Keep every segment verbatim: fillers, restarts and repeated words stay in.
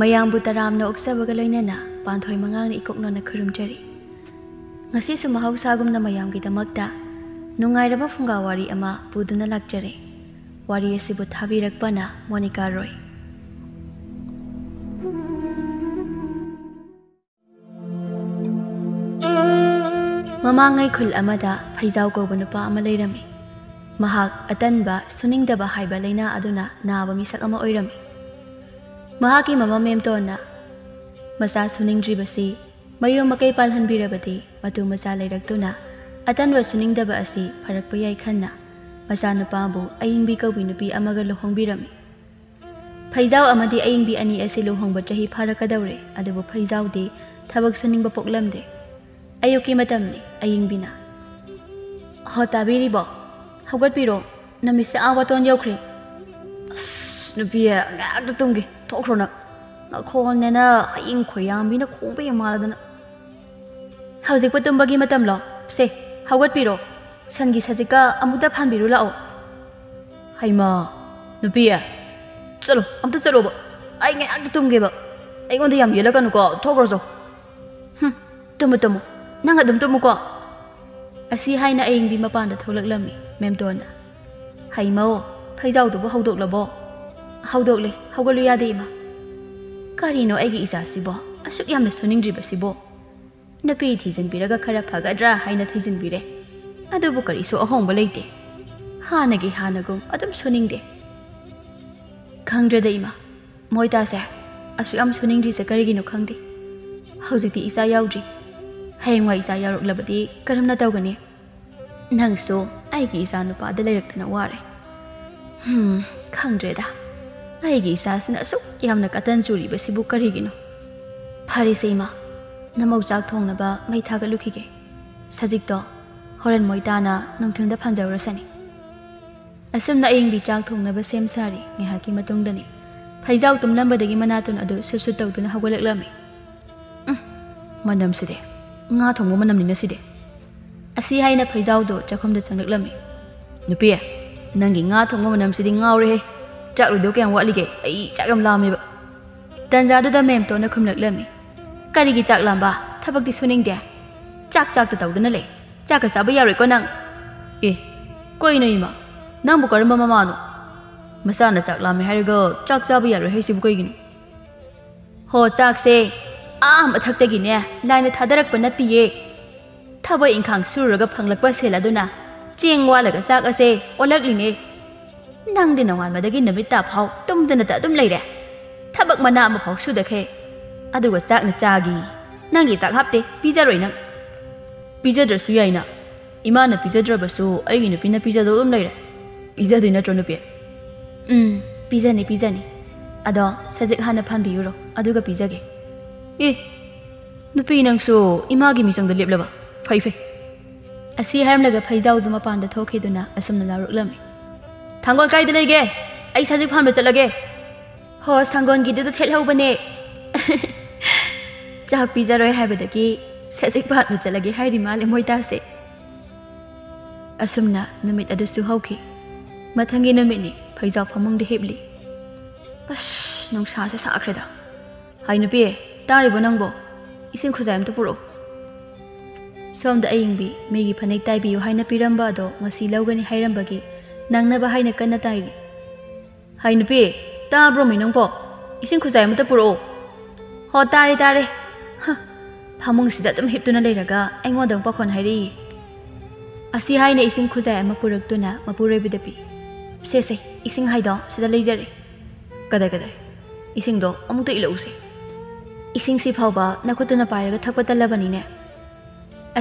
ꯃꯌꯥꯝꯕꯨ ꯇꯔꯥꯝꯅ ꯑꯣꯛꯆꯕꯒ ꯂꯣꯏꯅꯅ ꯄꯥꯟꯊꯣꯏ ꯃꯉꯥꯡꯅ ꯏꯀꯣꯛ ꯅꯣꯟꯅ ꯈꯨꯔꯨꯝꯖꯔꯤ꯫ ꯉꯁꯤꯁꯨ ꯃꯍꯧꯁꯥꯒꯨꯝꯅ ꯃꯌꯥꯝꯒꯤꯗꯃꯛꯇ ꯅꯨꯡꯉꯥꯏꯔꯕ ꯐꯨꯡꯒꯥ ꯋꯥꯔꯤ ꯑꯃ ꯄꯨꯗꯨꯅ ꯂꯥꯛꯆꯔꯤ꯫ ꯋꯥꯔꯤ ꯑꯁꯤꯕꯨ ꯊꯥꯕꯤꯔꯛꯄꯅ ꯃꯣꯅꯤꯀꯥ ꯔꯣꯏ꯫ ꯃꯃꯥꯡꯉꯩ ꯈꯨꯜ ꯑꯃꯗ ꯐꯩꯖꯥꯎ ꯀꯧꯕ ꯅꯨꯄꯥ ꯑꯃ ꯂꯩꯔꯝꯃꯤ꯫ ꯃꯍꯥꯛ ꯑꯇꯟꯕ, ꯁꯨꯅꯤꯡꯗꯕ ꯍꯥꯏꯕ ꯂꯥꯏꯅꯥ ꯑꯗꯨꯅ ꯅꯥꯕ ꯃꯤꯁꯛ ꯑꯃ ꯑꯣꯏꯔꯝꯃꯤ꯫ ꯃꯍꯥꯛꯀꯤ ꯃꯃꯥ ꯃꯦꯝꯇꯣꯟꯅ ꯃꯆꯥ ꯁꯨꯅꯤꯡꯗ꯭ꯔꯤꯕꯁꯤ ꯃꯌꯨꯝ ꯃꯀꯩ ꯄꯥꯜꯍꯟꯕꯤꯔꯕꯗꯤ ꯃꯇꯨ ꯃꯆꯥ ꯂꯩꯔꯛꯇꯨꯅ ꯑꯇꯟꯕ ꯁꯨꯅꯤꯡꯗꯕ ꯑꯁꯤ ꯐꯔꯛꯄ ꯌꯥꯏ ꯈꯟꯅ ꯃꯆꯥꯅꯨꯄꯥꯕꯨ ꯑꯏꯪꯕꯤ ꯀꯧꯕꯤ ꯅꯨꯄꯤ ꯑꯃꯒ ꯂꯨꯍꯣꯡꯕꯤꯔꯝꯃꯤ꯫ ꯐꯩꯖꯥꯎ ꯑꯃꯗꯤ ꯑꯏꯪꯕꯤ ꯑꯅꯤ ꯑꯁꯤ ꯂꯨꯍꯣꯡꯕ ꯆꯍꯤ ꯐꯥꯔꯛꯀꯗꯧꯔꯦ, ꯑꯗꯨꯕꯨ ꯐꯩꯖꯥꯎꯗꯤ ꯊꯕꯛ ꯁꯨꯅꯤꯡꯕ ꯄꯣꯛꯂꯝꯗꯦ꯫ ꯑꯌꯨꯛꯀꯤ ꯃꯇꯝꯅꯤ꯫ ꯑꯏꯪꯕꯤꯅ, "ꯍꯣ, ꯇꯥꯕꯤꯔꯤꯕꯣ? ꯍꯧꯒꯠꯄꯤꯔꯣ, ꯅꯨꯃꯤꯠꯁꯦ ꯑꯥ ꯋꯥꯇꯣꯟ ꯌꯧꯈ꯭ꯔꯦ꯫" "ꯑꯁ, ꯅꯨꯄꯤ, ꯉꯥꯏꯍꯥꯛꯇ ꯇꯨꯝꯒꯦ, ꯊꯣꯛꯈ꯭ꯔꯣ ꯅꯪ꯫ ꯅꯈꯣꯟꯅꯦꯅ ꯍꯌꯤꯡ ꯈꯣꯏꯌꯥꯝꯕꯤꯅ ꯈꯣꯡꯕ ꯍꯦꯛ ꯃꯥꯜꯂꯗꯅ꯫" "ꯍꯧꯖꯤꯛꯄꯨ ꯇꯨꯝꯕꯒꯤ ꯃꯇꯝꯂꯣ? ꯁꯦ, ꯍꯧꯒꯠꯄꯤꯔꯣ, ꯁꯟꯒꯤ ꯁꯖꯤꯛꯀ ꯑꯃꯨꯛꯇ ꯐꯥꯟꯕꯤꯔꯨ ꯂꯥꯛꯑꯣ꯫" "ꯍꯩꯃꯥ, ꯅꯨꯄꯤ, ꯆꯠꯂꯣ, ꯑꯝꯇ ꯆꯠꯂꯣꯕ, ꯑꯩ ꯉꯥꯏꯍꯥꯛꯇ ꯇꯨꯝꯒꯦꯕ꯫ ꯑꯩꯉꯣꯟꯗ ꯌꯥꯝ ꯌꯦꯠꯂꯛꯀꯅꯨꯀꯣ, ꯊꯣꯛꯈ꯭ꯔꯣ ꯆꯣ꯫" "ꯍꯨꯝ, ꯇꯨꯝꯃꯨ, ꯇꯨꯝꯃꯨ, ꯅꯪ ꯑꯗꯨꯝ ꯇꯨꯝꯃꯨꯀꯣ꯫" ꯑꯁꯤ ꯍꯥꯏꯅ ꯑꯌꯤꯡꯕꯤ ꯃꯄꯥꯟꯗ ꯊꯣꯛꯂꯛꯂꯝꯃꯤ꯫ ꯃꯦꯝꯇꯣꯟꯅ, "ꯍꯩꯃꯧ, ꯐꯩꯖꯥꯎꯗꯨꯕꯨ ꯍꯧꯗꯣꯛꯂꯕꯣ?" "ꯍꯧꯗꯣꯛꯂꯦ, ꯍꯧꯒꯠꯂꯨ ꯌꯥꯗꯦ, ꯏꯃꯥ꯫" "ꯀꯔꯤꯅꯣ ꯑꯩꯒꯤ ꯏꯆꯥꯁꯤꯕꯣ, ꯑꯁꯨꯛ ꯌꯥꯝꯅ ꯁꯨꯅꯤꯡꯗ꯭ꯔꯤꯕꯁꯤꯕꯣ? ꯅꯨꯄꯤ ꯊꯤꯖꯤꯟꯕꯤꯔꯒ ꯈꯔ ꯐꯒꯗ꯭ꯔꯥ ꯍꯥꯏꯅ ꯊꯤꯖꯤꯟꯕꯤꯔꯦ, ꯑꯗꯨꯕꯨ ꯀꯔꯤꯁꯨ ꯑꯍꯣꯡꯕ ꯂꯩꯇꯦ꯫ ꯍꯥꯟꯅꯒꯤ ꯍꯥꯟꯅꯒꯨꯝ ꯑꯗꯨꯝ ꯁꯨꯅꯤꯡꯗꯦ꯫" "ꯈꯪꯗ꯭ꯔꯦꯗ, ꯏꯃꯥ, ꯃꯣꯏꯇꯥꯁꯦ ꯑꯁꯨꯛ ꯌꯥꯝ ꯁꯨꯅꯤꯡꯗ꯭ꯔꯤꯁꯦ ꯀꯔꯤꯒꯤꯅꯣ ꯈꯪꯗꯦ꯫ ꯍꯧꯖꯤꯛꯇꯤ ꯏꯆꯥ ꯌꯥꯎꯗ꯭ꯔꯤ꯫ ꯍꯌꯦꯡꯋꯥꯏ ꯏꯆꯥ ꯌꯥꯎꯔꯛꯂꯕꯗꯤ ꯀꯔꯝꯅ ꯇꯧꯒꯅꯤ? ꯅꯪꯁꯨ ꯑꯩꯒꯤ ꯏꯆꯥ ꯅꯨꯄꯥꯗ ꯂꯩꯔꯛꯇꯅ ꯋꯥꯔꯦ꯫ ꯍꯝ, ꯈꯪꯗ꯭ꯔꯦꯗ, ꯑꯩꯒꯤ ꯏꯆꯥꯁꯤꯅ ꯑꯁꯨꯛ ꯌꯥꯝꯅ ꯀꯇꯟ ꯆꯨꯔꯤꯕꯁꯤꯕꯨ ꯀꯔꯤꯒꯤꯅꯣ? ꯐꯔꯦꯁꯦ ꯏꯃꯥ, ꯅꯃꯧ ꯆꯥꯛ ꯊꯣꯡꯅꯕ ꯃꯩ ꯊꯥꯒꯠꯂꯨꯈꯤꯒꯦ꯫ ꯁꯖꯤꯛꯇꯣ ꯍꯣꯔꯦꯟ ꯃꯣꯏꯇꯥꯅ ꯅꯨꯡꯊꯤꯜꯗ ꯐꯥꯟꯖꯧꯔꯁꯅꯤ꯫" ꯑꯁꯨꯝꯅ ꯑꯌꯤꯡꯕꯤ ꯆꯥꯛ ꯊꯣꯡꯅꯕ ꯁꯦꯝ ꯁꯥꯔꯤ꯫ ꯉꯥꯏꯍꯥꯛꯀꯤ ꯃꯇꯨꯡꯗꯅꯤ ꯐꯩꯖꯥꯎ ꯇꯨꯝꯂꯝꯕꯗꯒꯤ ꯃꯅꯥꯇꯣꯟ ꯑꯗꯨ ꯁꯨꯠ ꯁꯨꯠ ꯇꯧꯗꯨꯅ ꯍꯧꯒꯠꯂꯛꯂꯝꯃꯤ꯫ "ꯎꯝ, ꯃꯅꯝꯁꯤꯗꯤ ꯉꯥ ꯊꯣꯡꯕ ꯃꯅꯝꯅꯤꯅ ꯁꯤꯗꯤ꯫" ꯑꯁꯤ ꯍꯥꯏꯅ ꯐꯩꯖꯥꯎꯗꯣ ꯆꯥꯛꯈꯨꯝꯗ ꯆꯪꯂꯛꯂꯝꯃꯤ꯫ "ꯅꯨꯄꯤ, ꯅꯪꯒꯤ ꯉꯥ ꯊꯣꯡꯕ ꯃꯅꯝꯁꯤꯗꯤ ꯉꯥꯎꯔꯦꯍꯦ꯫ ꯆꯥꯛ ꯂꯣꯏꯗꯧ ꯀꯌꯥꯝ ꯋꯥꯠꯂꯤꯒꯦ? ꯑꯩ ꯆꯥꯛ ꯌꯥꯝ ꯂꯥꯝꯃꯦꯕ꯫" ꯇꯟꯖꯥꯗꯨꯗ ꯃꯦꯝꯇꯣꯟꯅ ꯈꯨꯝꯂꯛꯂꯝꯃꯤ, "ꯀꯔꯤꯒꯤ ꯆꯥꯛ ꯂꯥꯝꯕ? ꯊꯕꯛꯇꯤ ꯁꯨꯅꯤꯡꯗꯦ? ꯆꯥꯛ ꯆꯥꯛꯇ ꯇꯧꯗꯨꯅ ꯂꯩ꯫ ꯆꯥꯛꯀ ꯆꯥꯕ ꯌꯥꯔꯣꯏꯀꯣ ꯅꯪ?" "ꯑꯦ, ꯀꯩꯅꯣ ꯏꯃꯥ? ꯅꯪꯕꯨ ꯀꯔꯝꯕ ꯃꯃꯥꯅꯣ? ꯃꯆꯥꯅ ꯆꯥꯛ ꯂꯥꯝꯃꯦ ꯍꯥꯏꯔꯒ ꯆꯥꯛ ꯆꯥꯕ ꯌꯥꯔꯣꯏ ꯍꯥꯏꯁꯤꯕꯨ ꯀꯩꯒꯤꯅꯣ?" "ꯍꯣ, ꯆꯥꯛꯁꯦ ꯑꯥ ꯃꯊꯛꯇꯒꯤꯅꯦ ꯂꯥꯏꯅ ꯊꯥꯗꯔꯛꯄ ꯅꯠꯇꯤꯌꯦ꯫ ꯊꯕꯛ ꯏꯪꯈꯥꯡ ꯁꯨꯔꯨꯔꯒ ꯐꯪꯂꯛꯄ ꯁꯦꯜ ꯑꯗꯨꯅ ꯆꯦꯡ ꯋꯥꯜꯂꯒ ꯆꯥꯛ ꯑꯁꯦ ꯑꯣꯜꯂꯛꯂꯤꯅꯦ꯫ ꯅꯪꯗꯤ ꯅꯣꯡꯉꯥꯟꯕꯗꯒꯤ ꯅꯨꯃꯤꯠ ꯇꯥ ꯐꯥꯎ ꯇꯨꯝꯗꯅꯇ ꯑꯗꯨꯝ ꯂꯩꯔꯦ꯫ ꯊꯕꯛ ꯃꯅꯥ ꯑꯃ ꯐꯥꯎ ꯁꯨꯗꯈꯩ꯫ ꯑꯗꯨꯒ ꯆꯥꯛꯅ ꯆꯥꯒꯤ꯫ ꯅꯪꯒꯤ ꯆꯥꯛ ꯍꯥꯞꯇꯦ, ꯄꯤꯖꯔꯣꯏ ꯅꯪ꯫" "ꯄꯤꯖꯗ꯭ꯔꯁꯨ ꯌꯥꯏꯅ꯫ ꯏꯃꯥꯅ ꯄꯤꯖꯗ꯭ꯔꯕꯁꯨ ꯑꯩꯒꯤ ꯅꯨꯄꯤꯅ ꯄꯤꯖꯗꯧ ꯑꯗꯨꯝ ꯂꯩꯔꯦ꯫ ꯄꯤꯖꯗꯣꯏ ꯅꯠꯇ꯭ꯔꯣ ꯅꯨꯄꯤ?" "ꯎꯝ, ꯄꯤꯖꯅꯤ, ꯄꯤꯖꯅꯤ꯫ ꯑꯗꯣ ꯁꯖꯤꯛ ꯍꯥꯟꯅ ꯐꯥꯟꯕꯤꯌꯨꯔꯣ, ꯑꯗꯨꯒ ꯄꯤꯖꯒꯦ꯫" "ꯑꯦ, ꯅꯨꯄꯤ ꯅꯪꯁꯨ ꯏꯃꯥꯒꯤ ꯃꯤꯆꯪꯗ ꯂꯦꯞꯂꯕ? ꯐꯩ, ꯐꯩ꯫" ꯑꯁꯤ ꯍꯥꯏꯔꯝꯂꯒ ꯐꯩꯖꯥꯎꯗꯨ ꯃꯄꯥꯟꯗ ꯊꯣꯛꯈꯤꯗꯨꯅ ꯑꯁꯨꯝꯅ ꯂꯥꯎꯔꯛꯂꯝꯃꯤ, "ꯊꯥꯡꯒꯣꯜ ꯀꯥꯏꯗ ꯂꯩꯒꯦ? ꯑꯩ ꯁꯖꯤꯛ ꯐꯥꯟꯕ ꯆꯠꯂꯒꯦ꯫" "ꯍꯣ, ꯁꯪꯒꯣꯜꯒꯤꯗꯨꯗ ꯊꯦꯠꯍꯧꯕꯅꯦ꯫" ꯆꯥꯛ ꯄꯤꯖꯔꯣꯏ ꯍꯥꯏꯕꯗꯒꯤ ꯁꯖꯤꯛ ꯐꯥꯟꯕ ꯆꯠꯂꯒꯦ ꯍꯥꯏꯔꯤ ꯃꯥꯜꯂꯦ ꯃꯣꯏ ꯇꯥꯁꯦ꯫ ꯑꯁꯨꯝꯅ ꯅꯨꯃꯤꯠ ꯑꯗꯨꯁꯨ ꯍꯧꯈꯤ꯫ ꯃꯊꯪꯒꯤ ꯅꯨꯃꯤꯠꯅꯤ, ꯐꯩꯖꯥꯎ ꯐꯃꯨꯡꯗ ꯍꯤꯞꯂꯤ꯫ "ꯑꯁ, ꯅꯨꯡꯁꯥꯁꯦ ꯁꯥꯈ꯭ꯔꯦꯗ꯫ ꯍꯥꯏ ꯅꯨꯄꯤ, ꯇꯥꯔꯤꯕꯣ ꯅꯪꯕꯣ? ꯏꯁꯤꯡ ꯈꯨꯖꯥꯏ ꯑꯝꯇ ꯄꯨꯔꯛꯎ꯫" ꯁꯣꯝꯗ ꯑꯌꯤꯡꯕꯤ ꯃꯤꯒꯤ ꯐꯅꯦꯛ ꯇꯥꯏꯕꯤꯌꯨ ꯍꯥꯏꯅ ꯄꯤꯔꯝꯕ ꯑꯗꯣ ꯉꯁꯤ ꯂꯧꯒꯅꯤ ꯍꯥꯏꯔꯝꯕꯒꯤ ꯅꯪꯅꯕ ꯍꯥꯏꯅ ꯀꯟꯅ ꯇꯥꯏꯔꯤ꯫ "ꯍꯥꯏ ꯅꯨꯄꯤ, ꯇꯥꯕ꯭ꯔꯣ ꯃꯤ ꯅꯪꯕꯣ? ꯏꯁꯤꯡ ꯈꯨꯖꯥꯏ ꯑꯃꯇ ꯄꯨꯔꯛꯑꯣ꯫" "ꯍꯣ, ꯇꯥꯔꯦ, ꯇꯥꯔꯦ꯫" ꯍ, ꯐꯃꯨꯡꯁꯤꯗ ꯑꯗꯨꯝ ꯍꯤꯞꯇꯨꯅ ꯂꯩꯔꯒ ꯑꯩꯉꯣꯟꯗ ꯑꯃꯨꯛ ꯄꯥꯈꯣꯟ ꯍꯥꯏꯔꯛꯏ꯫ ꯑꯁꯤ ꯍꯥꯏꯅ ꯏꯁꯤꯡ ꯈꯨꯖꯥꯏ ꯑꯃ ꯄꯨꯔꯛꯇꯨꯅ ꯃꯄꯨꯔꯣꯏꯕꯗ ꯄꯤ꯫ "ꯁꯦ, ꯁꯦ, ꯏꯁꯤꯡ ꯍꯥꯏꯗꯣ ꯁꯤꯗ ꯂꯩꯖꯔꯦ꯫" "ꯀꯗꯥꯏ, ꯀꯗꯥꯏ? ꯏꯁꯤꯡꯗꯣ ꯑꯃꯨꯛꯇ ꯏꯜꯂꯛꯎꯁꯦ꯫" "ꯏꯁꯤꯡꯁꯤ ꯐꯥꯎꯕ ꯅꯈꯨꯠꯇꯨꯅ ꯄꯥꯏꯔꯒ ꯊꯛꯄ ꯇꯜꯂꯕꯅꯤꯅꯦ꯫"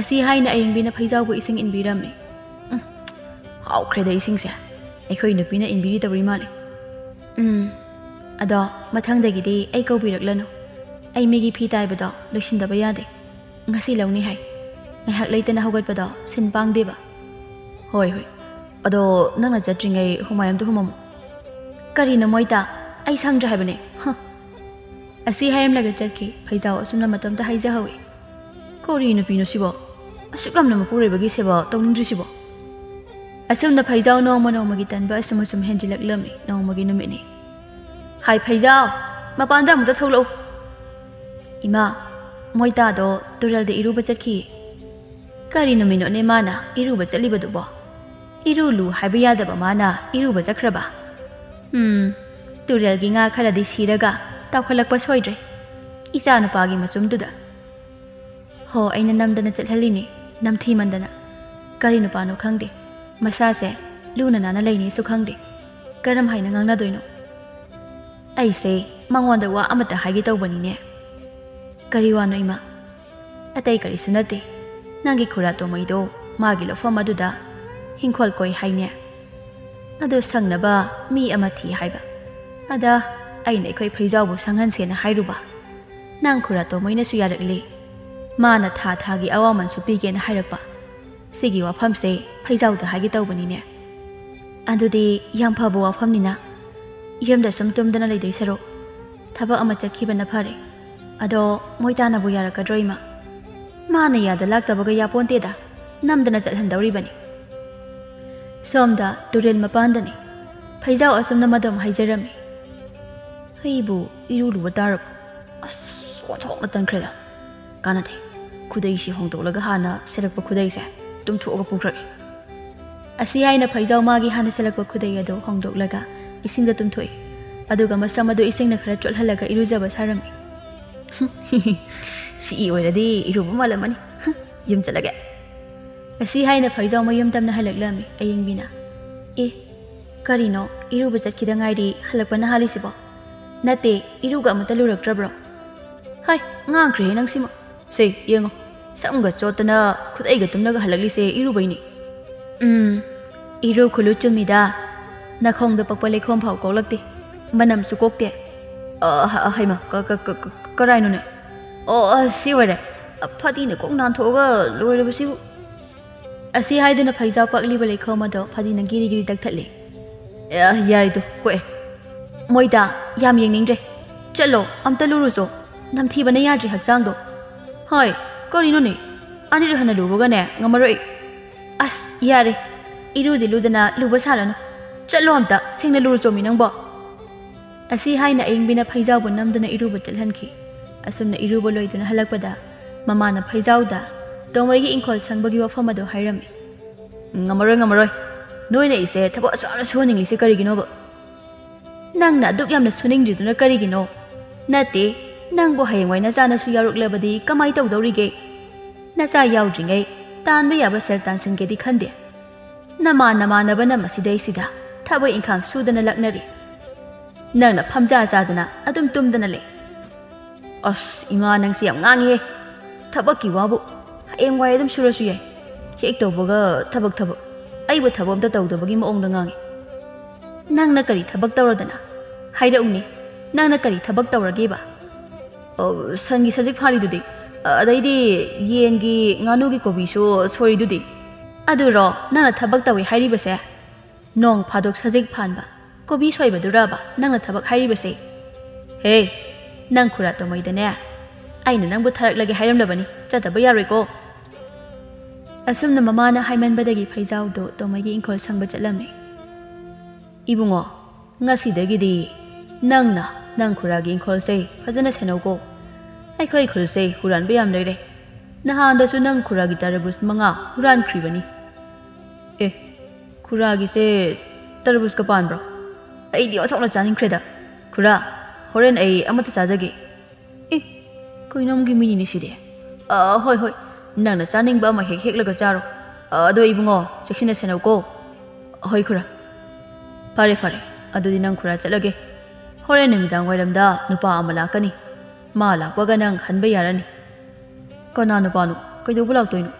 ꯑꯁꯤ ꯍꯥꯏꯅ ꯑꯌꯤꯡꯕꯤꯅ ꯐꯩꯖꯥꯎꯕꯨ ꯏꯁꯤꯡ ꯏꯟꯕꯤꯔꯝꯃꯤ꯫ "ꯎꯝ, ꯍꯥꯎꯈ꯭ꯔꯦꯗ ꯏꯁꯤꯡꯁꯦ꯫ ꯑꯩꯈꯣꯏ ꯅꯨꯄꯤꯅ ꯏꯟꯕꯤꯒꯗꯧꯔꯤ ꯃꯥꯜꯂꯦ꯫" "ꯎꯝ, ꯑꯗꯣ ꯃꯊꯪꯗꯒꯤꯗꯤ ꯑꯩ ꯀꯧꯕꯤꯔꯛꯂꯅꯨ꯫ ꯑꯩ ꯃꯤꯒꯤ ꯐꯤ ꯇꯥꯏꯕꯗꯣ ꯂꯣꯏꯁꯤꯟꯗꯕ ꯌꯥꯗꯦ꯫ ꯉꯁꯤ ꯂꯧꯅꯤ ꯍꯥꯏ꯫ ꯉꯥꯏꯍꯥꯛ ꯂꯩꯇꯅ ꯍꯧꯒꯠꯄꯗꯣ ꯁꯤꯟ ꯄꯥꯡꯗꯦꯕ꯫" "ꯍꯣꯏ, ꯍꯣꯏ꯫ ꯑꯗꯣ ꯅꯪꯅ ꯆꯠꯇ꯭ꯔꯤꯉꯩ ꯍꯨꯃꯥꯏ ꯑꯝꯇ ꯍꯨꯝꯃꯝꯃꯣ꯫" "ꯀꯔꯤꯅꯣ ꯃꯣꯏꯇꯥ? ꯑꯩ ꯁꯪꯗ꯭ꯔꯦ ꯍꯥꯏꯕꯅꯦ꯫" ꯍ꯫ ꯑꯁꯤ ꯍꯥꯏꯔꯝꯂꯒ ꯆꯠꯈꯤ꯫ ꯐꯩꯖꯥꯎ ꯑꯁꯨꯝꯅ ꯃꯇꯣꯝꯇ ꯍꯥꯏꯖꯍꯧꯏ꯫ "ꯀꯣꯔꯤ ꯅꯨꯄꯤꯅꯣ ꯁꯤꯕꯣ? ꯑꯁꯨꯛ ꯌꯥꯝꯅ ꯃꯄꯨꯔꯣꯏꯕꯒꯤ ꯁꯦꯕꯥ ꯇꯧꯅꯤꯡꯗ꯭ꯔꯤꯁꯤꯕꯣ?" ꯑꯁꯨꯝꯅ ꯐꯩꯖꯥꯎ ꯅꯣꯡꯃ ꯅꯣꯡꯃꯒꯤ ꯇꯟꯕ ꯑꯁꯨꯝ ꯑꯁꯨꯝ ꯍꯦꯟꯖꯤꯜꯂꯛꯂꯝꯃꯤ꯫ ꯅꯣꯡꯃꯒꯤ ꯅꯨꯃꯤꯠꯅꯤ꯫ "ꯍꯥꯏ ꯐꯩꯖꯥꯎ!" ꯃꯄꯥꯟꯗ ꯑꯃꯨꯛꯇ ꯊꯣꯛꯂꯛꯎ꯫ ꯏꯃꯥ, ꯃꯣꯏꯇꯥꯗꯣ ꯇꯨꯔꯦꯜꯗ ꯏꯔꯨꯕ ꯆꯠꯈꯤ꯫ ꯀꯔꯤ ꯅꯨꯃꯤꯠꯅꯣꯅꯦ ꯃꯥꯅ ꯏꯔꯨꯕ ꯆꯠꯂꯤꯕꯗꯨꯕꯣ? ꯏꯔꯨꯂꯨ ꯍꯥꯏꯕ ꯌꯥꯗꯕ ꯃꯥꯅ ꯏꯔꯨꯕ ꯆꯠꯈ꯭ꯔꯕ? ꯎꯝ, ꯇꯨꯔꯦꯜꯒꯤ ꯉꯥ ꯈꯔꯗꯤ ꯁꯤꯔꯒ ꯇꯥꯎꯈꯠꯂꯛꯄ ꯁꯣꯏꯗ꯭ꯔꯦ, ꯏꯆꯥ ꯅꯨꯄꯥꯒꯤ ꯃꯆꯨꯝꯗꯨꯗ꯫ ꯍꯣ, ꯑꯩꯅ ꯅꯝꯗꯅ ꯆꯠꯍꯜꯂꯤꯅꯤ, ꯅꯝꯊꯤꯃꯟꯗꯅ꯫ ꯀꯔꯤ ꯅꯨꯄꯥꯅꯣ ꯈꯪꯗꯦ, ꯃꯁꯥꯁꯦ ꯂꯨꯅ ꯅꯥꯟꯅ ꯂꯩꯅꯤꯁꯨ ꯈꯪꯗꯦ, ꯀꯔꯝ ꯍꯥꯏꯅ ꯉꯥꯡꯅꯗꯣꯏꯅꯣ? ꯑꯩꯁꯦ ꯃꯉꯣꯟꯗ ꯋꯥ ꯑꯃꯇ ꯍꯥꯏꯒꯦ ꯇꯧꯕꯅꯤꯅꯦ꯫ ꯀꯔꯤ ꯋꯥꯅꯣ ꯏꯃꯥ? ꯑꯇꯩ ꯀꯔꯤꯁꯨ ꯅꯠꯇꯦ, ꯅꯪꯒꯤ ꯈꯨꯔꯥ ꯇꯣꯃꯩꯗꯣ ꯃꯥꯒꯤ ꯂꯧꯐꯝ ꯑꯗꯨꯗ ꯍꯤꯡꯈꯣꯜ ꯀꯣꯏ ꯍꯥꯏꯅꯦ꯫ ꯑꯗꯣ ꯁꯪꯅꯕ ꯃꯤ ꯑꯃ ꯊꯤ ꯍꯥꯏꯕ꯫ ꯑꯗ ꯑꯩꯅ ꯑꯩꯈꯣꯏ ꯐꯩꯖꯥꯎꯕꯨ ꯁꯪꯍꯟꯁꯦꯅ ꯍꯥꯏꯔꯨꯕ꯫ ꯅꯪ ꯈꯨꯔꯥ ꯇꯣꯃꯩꯅꯁꯨ ꯌꯥꯔꯛꯂꯦ꯫ ꯃꯥꯅ ꯊꯥ ꯊꯥꯒꯤ ꯑꯋꯥꯃꯟꯁꯨ ꯄꯤꯒꯦꯅ ꯍꯥꯏꯔꯛꯄ꯫ ꯁꯤꯒꯤ ꯋꯥꯐꯝꯁꯦ ꯐꯩꯖꯥꯎꯗ ꯍꯥꯏꯒꯦ ꯇꯧꯕꯅꯤꯅꯦ꯫ ꯑꯗꯨꯗꯤ ꯌꯥꯝ ꯐꯕ ꯋꯥꯐꯝꯅꯤꯅ꯫ ꯌꯨꯝꯗ ꯁꯨꯝ ꯇꯨꯝꯗꯅ ꯂꯩꯗꯣꯏ ꯁꯔꯨꯛ ꯊꯕꯛ ꯑꯃ ꯆꯠꯈꯤꯕꯅ ꯐꯔꯦ꯫ ꯑꯗꯣ ꯃꯣꯏꯇꯥꯅꯕꯨ ꯌꯥꯔꯛꯀꯗ꯭ꯔꯣ ꯏꯃꯥ? ꯃꯥꯅ ꯌꯥꯗ ꯂꯥꯛꯇꯕꯒ ꯌꯥꯄꯣꯟꯇꯦꯗ, ꯅꯝꯗꯅ ꯆꯠꯍꯟꯗꯧꯔꯤꯕꯅꯤ꯫ ꯁꯣꯝꯗ ꯇꯨꯔꯦꯜ ꯃꯄꯥꯟꯗꯅꯤ꯫ ꯐꯩꯖꯥꯎ ꯑꯁꯨꯝꯅ ꯃꯗꯨꯝ ꯍꯥꯏꯖꯔꯝꯃꯤ꯫ ꯑꯩꯕꯨ ꯏꯔꯨ ꯂꯨꯕ ꯇꯥꯔꯕ? ꯑꯁ, ꯑꯣꯟꯊꯣꯛꯅ ꯇꯟꯈ꯭ꯔꯦꯗ꯫ ꯀꯥꯟꯅꯗꯦ꯫ ꯈꯨꯗꯩꯁꯤ ꯍꯣꯡꯗꯣꯛꯂꯒ ꯍꯥꯟꯅ ꯁꯦꯠꯂꯛꯄ ꯈꯨꯗꯩꯁꯦ ꯇꯨꯝꯊꯣꯛꯑꯒ ꯄꯨꯈ꯭ꯔꯒꯦ꯫ ꯑꯁꯤ ꯍꯥꯏꯅ ꯐꯩꯖꯥꯎ ꯃꯥꯒꯤ ꯍꯥꯟꯅ ꯁꯦꯠꯂꯛꯄ ꯈꯨꯗꯩ ꯑꯗꯨ ꯍꯣꯡꯗꯣꯛꯂꯒ ꯏꯁꯤꯡꯗ ꯇꯨꯝꯊꯣꯛꯏ꯫ ꯑꯗꯨꯒ ꯃꯁꯝ ꯑꯗꯨ ꯏꯁꯤꯡꯅ ꯈꯔ ꯆꯣꯠꯍꯜꯂꯒ ꯏꯔꯨꯖꯕ ꯁꯥꯔꯝꯃꯤ꯫ ꯁꯤꯏ ꯑꯣꯏꯔꯗꯤ ꯏꯔꯨꯕ ꯃꯥꯜꯂꯝꯃꯅꯤ꯫ ꯌꯨꯝ ꯆꯠꯂꯒꯦ꯫ ꯑꯁꯤ ꯍꯥꯏꯅ ꯐꯩꯖꯥꯎ ꯃꯌꯨꯝ ꯇꯝꯅ ꯍꯜꯂꯛꯂꯝꯃꯤ ꯑꯌꯤꯡꯕꯤꯅ꯫ ꯑꯦ, ꯀꯔꯤꯅꯣ, ꯏꯔꯨꯕ ꯆꯠꯈꯤꯗ ꯉꯥꯏꯔꯤ ꯍꯜꯂꯛꯄꯅ ꯍꯥꯜꯂꯤꯁꯤꯕꯣ? ꯅꯠꯇꯦ, ꯏꯔꯨꯒ ꯑꯃꯠꯇ ꯂꯨꯔꯛꯇ꯭ꯔꯕ꯭ꯔꯣ? ꯍꯥꯏ, ꯉꯥꯡꯈ꯭ꯔꯦꯍꯦ ꯅꯪꯁꯤꯃ꯫ ꯁꯦ, ꯌꯦꯡꯉꯣ, ꯁꯝꯒ ꯆꯣꯠꯇꯅ ꯈꯨꯗꯩꯒ ꯇꯨꯝꯂꯒ ꯍꯜꯂꯛꯂꯤꯁꯦ ꯏꯔꯨꯕꯩꯅꯤ꯫ ꯎꯝ, ꯏꯔꯨ ꯈꯨꯂꯨ ꯆꯨꯝꯃꯤꯗ꯫ ꯅꯈꯣꯡꯗ ꯄꯛꯄ ꯂꯩꯈꯣꯝ ꯐꯥꯎ ꯀꯣꯛꯂꯛꯇꯦ, ꯃꯅꯝꯁꯨ ꯀꯣꯛꯇꯦ꯫ ꯑ, ꯍ-, ꯍꯩꯃ, ꯀ-, ꯀ-, ꯀ-, ꯀ-, ꯀꯔꯥꯏꯅꯣꯅꯦ? ꯑꯣ, ꯑ, ꯁꯤ ꯑꯣꯏꯔꯦ꯫ ꯑ, ꯐꯗꯤꯅ ꯀꯣꯛ ꯅꯥꯟꯊꯣꯛꯑꯒ ꯂꯣꯏꯔꯕꯁꯤꯕꯨ꯫ ꯑꯁꯤ ꯍꯥꯏꯗꯨꯅ ꯐꯩꯖꯥꯎ ꯄꯛꯂꯤꯕ ꯂꯩꯈꯣꯝ ꯑꯗꯣ ꯐꯗꯤꯅ ꯒꯤꯔꯤ ꯒꯤꯔꯤ ꯇꯛꯊꯠꯂꯤ꯫ ꯑꯦ, ꯌꯥꯔꯦꯗꯣ, ꯀꯣꯛꯑꯦ꯫ ꯃꯣꯏꯗ ꯌꯥꯝ ꯌꯦꯡꯅꯤꯡꯗ꯭ꯔꯦ꯫ ꯆꯠꯂꯣ, ꯑꯝꯇ ꯂꯨꯔꯨꯆꯣ꯫ ꯅꯝꯊꯤꯕꯅ ꯌꯥꯗ꯭ꯔꯦ ꯍꯛꯆꯥꯡꯗꯣ꯫ ꯍꯣꯏ, ꯀꯔꯤꯅꯣꯅꯦ? ꯑꯅꯤꯔꯛ ꯍꯟꯅ ꯂꯨꯕꯒꯅꯦ, ꯉꯝꯃꯔꯣꯏ꯫ ꯑꯁ, ꯌꯥꯔꯦ꯫ ꯏꯔꯨꯗꯤ ꯂꯨꯗꯅ ꯂꯨꯕ ꯁꯥꯔꯅꯨ꯫ ꯆꯠꯂꯣ ꯑꯝꯇ, ꯁꯦꯡꯅ ꯂꯨꯔꯨꯆꯣꯃꯤ ꯅꯪꯕꯣ꯫ ꯑꯁꯤ ꯍꯥꯏꯅ ꯑꯏꯪꯕꯤꯅ ꯐꯩꯖꯥꯎꯕꯨ ꯅꯝꯗꯨꯅ ꯏꯔꯨꯕ ꯆꯠꯍꯟꯈꯤ꯫ ꯑꯁꯨꯝꯅ ꯏꯔꯨꯕ ꯂꯣꯏꯗꯨꯅ ꯍꯜꯂꯛꯄꯗ ꯃꯃꯥꯅ ꯐꯩꯖꯥꯎꯗ ꯇꯣꯃꯩꯒꯤ ꯏꯪꯈꯣꯜ ꯁꯪꯕꯒꯤ ꯋꯥꯐꯝ ꯑꯗꯨ ꯍꯥꯏꯔꯝꯃꯤ꯫ "ꯉꯝꯃꯔꯣꯏ, ꯉꯝꯃꯔꯣꯏ꯫ ꯅꯣꯏꯅ ꯑꯩꯁꯦ ꯊꯕꯛ ꯑꯁꯨꯛ ꯌꯥꯝꯅ ꯁꯨꯍꯟꯅꯤꯡꯉꯤꯁꯦ ꯀꯔꯤꯒꯤꯅꯣꯕ? ꯅꯪꯅ ꯑꯗꯨꯛ ꯌꯥꯝꯅ ꯁꯨꯅꯤꯡꯗ꯭ꯔꯤꯗꯨꯅ ꯀꯔꯤꯒꯤꯅꯣ? ꯅꯠꯇꯦ, ꯅꯪꯕꯨ ꯍꯌꯦꯡꯋꯥꯏ ꯅꯆꯥꯅꯁꯨ ꯌꯥꯎꯔꯛꯂꯕꯗꯤ ꯀꯃꯥꯏ ꯇꯧꯗꯧꯔꯤꯒꯦ? ꯅꯆꯥ ꯌꯥꯎꯗ꯭ꯔꯤꯉꯩ ꯇꯥꯟꯕ ꯌꯥꯕ ꯁꯦꯜ ꯇꯥꯟꯁꯤꯟꯒꯦꯗꯤ ꯈꯟꯗꯦ꯫ ꯅꯃꯥꯟ ꯅꯃꯥꯟꯅꯕꯅ ꯃꯁꯤꯗꯩꯁꯤꯗ ꯊꯕꯛ ꯏꯪꯈꯥꯡ ꯁꯨꯗꯅ ꯂꯛꯅꯔꯤ꯫ ꯅꯪꯅ ꯐꯝꯖꯥ ꯆꯥꯗꯅ ꯑꯗꯨꯝ ꯇꯨꯝꯗꯅ ꯂꯩ꯫" "ꯑꯁ, ꯏꯃꯥ, ꯅꯪꯁꯦ ꯌꯥꯝ ꯉꯥꯡꯉꯤꯍꯦ꯫ ꯊꯕꯛꯀꯤ ꯋꯥꯕꯨ ꯍꯌꯦꯡꯋꯥꯏ ꯑꯗꯨꯝ ꯁꯨꯔꯁꯨ ꯌꯥꯏ꯫ ꯍꯦꯛ ꯇꯧꯕꯒ ꯊꯕꯛ, ꯊꯕꯛ꯫ ꯑꯩꯕꯨ ꯊꯕꯛ ꯑꯝꯇ ꯇꯧꯗꯕꯒꯤ ꯃꯑꯣꯡꯗ ꯉꯥꯡꯉꯤ꯫" "ꯅꯪꯅ ꯀꯔꯤ ꯊꯕꯛ ꯇꯧꯔꯗꯅ? ꯍꯥꯏꯔꯛꯎꯅꯦ, ꯅꯪꯅ ꯀꯔꯤ ꯊꯕꯛ ꯇꯧꯔꯒꯦꯕ?" "ꯑꯣ, ꯁꯟꯒꯤ ꯁꯖꯤꯛ ꯐꯥꯜꯂꯤꯗꯨꯗꯤ, ꯑꯗꯩꯗꯤ ꯌꯦꯟꯒꯤ, ꯉꯥꯅꯨꯒꯤ ꯀꯣꯕꯤꯁꯨ ꯁꯣꯏꯔꯤꯗꯨꯗꯤ꯫" "ꯑꯗꯨꯔꯣ ꯅꯪꯅ ꯊꯕꯛ ꯇꯧꯏ ꯍꯥꯏꯔꯤꯕꯁꯦ? ꯅꯣꯡ ꯐꯥꯗꯣꯛ ꯁꯖꯤꯛ ꯐꯥꯟꯕ, ꯀꯣꯕꯤ ꯁꯣꯏꯕꯗꯨꯔꯕ ꯅꯪꯅ ꯊꯕꯛ ꯍꯥꯏꯔꯤꯕꯁꯦ?" "ꯍꯦ, ꯅꯪ ꯈꯨꯔꯥ ꯇꯣꯃꯩꯗꯅꯦ, ꯑꯩꯅ ꯅꯪꯕꯨ ꯊꯥꯔꯛꯂꯒꯦ ꯍꯥꯏꯔꯝꯂꯕꯅꯤ, ꯆꯠꯇꯕ ꯌꯥꯔꯣꯏꯀꯣ꯫" ꯑꯁꯨꯝꯅ ꯃꯃꯥꯅ ꯍꯥꯏꯃꯟꯕꯗꯒꯤ ꯐꯩꯖꯥꯎꯗꯣ ꯇꯣꯃꯩꯒꯤ ꯏꯪꯈꯣꯜ ꯁꯪꯕ ꯆꯠꯂꯝꯃꯤ꯫ "ꯏꯕꯨꯡꯉꯣ, ꯉꯁꯤꯗꯒꯤꯗꯤ ꯅꯪꯅ ꯅꯪ ꯈꯨꯔꯥꯒꯤ ꯏꯪꯈꯣꯜꯁꯦ ꯐꯖꯅ ꯁꯦꯟꯅꯧꯀꯣ꯫ ꯑꯩꯈꯣꯏ ꯈꯨꯜꯁꯦ ꯍꯨꯔꯥꯟꯕ ꯌꯥꯝ ꯂꯩꯔꯦ꯫ ꯅꯍꯥꯟꯗꯁꯨ ꯅꯪ ꯈꯨꯔꯥꯒꯤ ꯇꯔꯕꯨꯖ ꯃꯉꯥ ꯍꯨꯔꯥꯟꯈ꯭ꯔꯤꯕꯅꯤ꯫" "ꯑꯦ, ꯈꯨꯔꯥꯒꯤꯁꯦ ꯇꯔꯕꯨꯖꯀ ꯄꯥꯟꯕ꯭ꯔꯣ? ꯑꯩꯗꯤ ꯑꯣꯟꯊꯣꯛꯅ ꯆꯥꯅꯤꯡꯈ꯭ꯔꯦꯗ꯫ ꯈꯨꯔꯥ, ꯍꯣꯔꯦꯟ ꯑꯩ ꯑꯃꯠꯇ ꯆꯥꯖꯒꯦ꯫" "ꯑꯦ, ꯀꯣꯏꯅꯝꯒꯤ ꯃꯤꯅꯤꯅꯦ ꯁꯤꯗꯤ꯫ ꯑ, ꯍꯣꯏ, ꯍꯣꯏ, ꯅꯪꯅ ꯆꯥꯅꯤꯡꯕ ꯑꯃ ꯍꯦꯛ ꯍꯦꯛꯂꯒ ꯆꯥꯔꯣ꯫ ꯑ, ꯑꯗꯣ ꯏꯕꯨꯡꯉꯣ, ꯆꯦꯛꯁꯤꯟꯅ ꯁꯦꯟꯅꯧꯀꯣ꯫" "ꯍꯣꯏ ꯈꯨꯔꯥ꯫ ꯐꯔꯦ, ꯐꯔꯦ, ꯑꯗꯨꯗꯤ ꯅꯪ ꯈꯨꯔꯥ ꯆꯠꯂꯒꯦ꯫ ꯍꯣꯔꯦꯟ ꯅꯨꯃꯤꯗꯥꯡ ꯋꯥꯏꯔꯝꯗ ꯅꯨꯄꯥ ꯑꯃ ꯂꯥꯛꯀꯅꯤ꯫ ꯃꯥ ꯂꯥꯛꯄꯒ ꯅꯪ ꯍꯟꯕ ꯌꯥꯔꯅꯤ꯫" "ꯀꯅꯥ ꯅꯨꯄꯥꯅꯣ? ꯀꯩꯗꯧꯕ ꯂꯥꯛꯇꯣꯏꯅꯣ?"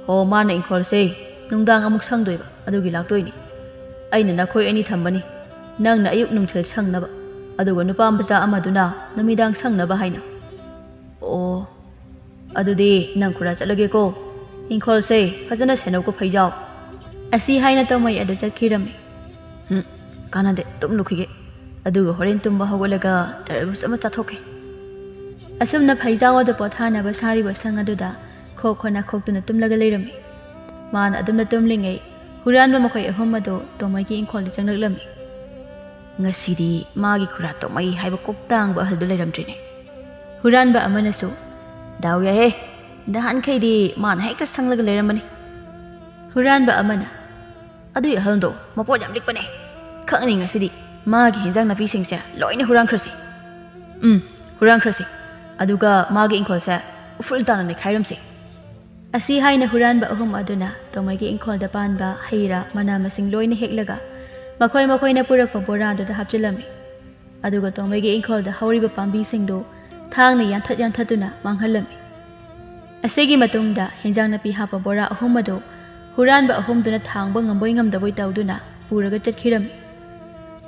"ꯍꯣ, ꯃꯥꯅ ꯏꯪꯈꯣꯜꯁꯦ ꯅꯨꯡꯗꯥꯡ ꯑꯃꯨꯛ ꯁꯪꯗꯣꯏꯕ, ꯑꯗꯨꯒꯤ ꯂꯥꯛꯇꯣꯏꯅꯤ꯫ ꯑꯩꯅ ꯅꯈꯣꯏ ꯑꯅꯤ ꯊꯝꯕꯅꯤ, ꯅꯪꯅ ꯑꯌꯨꯛ ꯅꯨꯡꯊꯤꯜ ꯁꯪꯅꯕ, ꯑꯗꯨꯒ ꯅꯨꯄꯥ ꯃꯆꯥ ꯑꯃꯗꯨꯅ ꯅꯨꯃꯤꯗꯥꯡ ꯁꯪꯅꯕ ꯍꯥꯏꯅ꯫" "ꯑꯣ, ꯑꯗꯨꯗꯤ ꯅꯪ ꯈꯨꯔꯥ ꯆꯠꯂꯒꯦꯀꯣ꯫ ꯏꯪꯈꯣꯜꯁꯦ ꯐꯖꯅ ꯁꯦꯟꯅꯧꯀꯣ, ꯐꯩꯖꯥꯎ꯫" ꯑꯁꯤ ꯍꯥꯏꯅ ꯇꯣꯃꯩ ꯑꯗꯨ ꯆꯠꯈꯤꯔꯝꯃꯤ꯫ "ꯍꯨꯝ, ꯀꯥꯟꯅꯗꯦ, ꯇꯨꯝꯂꯨꯈꯤꯒꯦ꯫ ꯑꯗꯨꯒ ꯍꯣꯔꯦꯟ ꯇꯨꯝꯕ ꯍꯧꯒꯠꯂꯒ ꯇꯔꯕꯨꯖ ꯑꯃ ꯆꯥꯊꯣꯛꯀꯦ꯫" ꯑꯁꯨꯝꯅ ꯐꯩꯖꯥꯎ ꯑꯗꯨ ꯄꯣꯊꯥꯅꯕ ꯁꯥꯔꯤꯕ ꯁꯪ ꯑꯗꯨꯗ ꯈꯣꯛ ꯈꯣꯠꯅ ꯈꯣꯛꯇꯨꯅ ꯇꯨꯝꯂꯒ ꯂꯩꯔꯝꯃꯤ꯫ ꯃꯥꯅ ꯑꯗꯨꯝꯅ ꯇꯨꯝꯂꯤꯉꯩ ꯍꯨꯔꯥꯟꯕ ꯃꯈꯣꯏ ꯑꯍꯨꯝ ꯑꯗꯨ ꯇꯣꯃꯩꯒꯤ ꯏꯪꯈꯣꯜꯗ ꯆꯪꯂꯛꯂꯝꯃꯤ꯫ ꯉꯁꯤꯗꯤ ꯃꯥꯒꯤ ꯈꯨꯔꯥ ꯇꯣꯃꯩ ꯍꯥꯏꯕ ꯀꯣꯛꯇꯥꯡꯕ ꯑꯍꯜꯗꯨ ꯂꯩꯔꯝꯗ꯭ꯔꯤꯅꯦ꯫ ꯍꯨꯔꯥꯟꯕ ꯑꯃꯅꯁꯨ, "ꯗꯥꯎ ꯌꯥꯏꯍꯦ, ꯅꯍꯥꯟꯈꯩꯗꯤ ꯃꯥꯅ ꯍꯦꯛꯇ ꯁꯪꯂꯒ ꯂꯩꯔꯝꯕꯅꯤ꯫" ꯍꯨꯔꯥꯟꯕ ꯑꯃꯅ, "ꯑꯗꯨꯏ ꯑꯍꯜꯗꯣ ꯃꯄꯣꯠ ꯌꯥꯝ ꯂꯤꯛꯄꯅꯦ꯫ ꯈꯪꯅꯤ ꯉꯁꯤꯗꯤ ꯃꯥꯒꯤ ꯍꯤꯟꯖꯥꯡ ꯅꯥꯄꯤꯁꯤꯡꯁꯦ ꯂꯣꯏꯅ ꯍꯨꯔꯥꯟꯈ꯭ꯔꯁꯤ꯫ ꯎꯝ, ꯍꯨꯔꯥꯟꯈ꯭ꯔꯁꯤ꯫ ꯑꯗꯨꯒ ꯃꯥꯒꯤ ꯏꯪꯈꯣꯜꯁꯦ ꯎꯐꯨꯜ ꯇꯥꯅ ꯅꯩꯈꯥꯏꯔꯝꯁꯤ꯫" ꯑꯁꯤ ꯍꯥꯏꯅ ꯍꯨꯔꯥꯟꯕ ꯑꯍꯨꯝ ꯑꯗꯨꯅ ꯇꯣꯃꯩꯒꯤ ꯏꯪꯈꯣꯜꯗ ꯄꯥꯟꯕ ꯍꯩ ꯔꯥ, ꯃꯅꯥ ꯃꯁꯤꯡ ꯂꯣꯏꯅ ꯍꯦꯛꯂꯒ ꯃꯈꯣꯏ ꯃꯈꯣꯏꯅ ꯄꯨꯔꯛꯄ ꯕꯣꯔꯥꯗꯨꯗ ꯍꯥꯞꯆꯤꯜꯂꯝꯃꯤ꯫ ꯑꯗꯨꯒ ꯇꯣꯃꯩꯒꯤ ꯏꯪꯈꯣꯜꯗ ꯍꯧꯔꯤꯕ ꯄꯥꯝꯕꯤꯁꯤꯡꯗꯨ ꯊꯥꯡꯅ ꯌꯥꯟꯊꯠ ꯌꯥꯟꯊꯠꯇꯨꯅ ꯃꯥꯡꯍꯜꯂꯝꯃꯤ꯫ ꯑꯁꯤꯒꯤ ꯃꯇꯨꯡꯗ ꯍꯤꯟꯖꯥꯡ ꯅꯥꯄꯤ ꯍꯥꯞꯄ ꯕꯣꯔꯥ ꯑꯍꯨꯝ ꯑꯗꯨ ꯍꯨꯔꯥꯟꯕ ꯑꯍꯨꯝꯗꯨꯅ ꯊꯥꯡꯕ ꯉꯝꯕꯣꯏ ꯉꯝꯗꯕꯣꯏ ꯇꯧꯗꯨꯅ ꯄꯨꯔꯒ ꯆꯠꯈꯤꯔꯝꯃꯤ꯫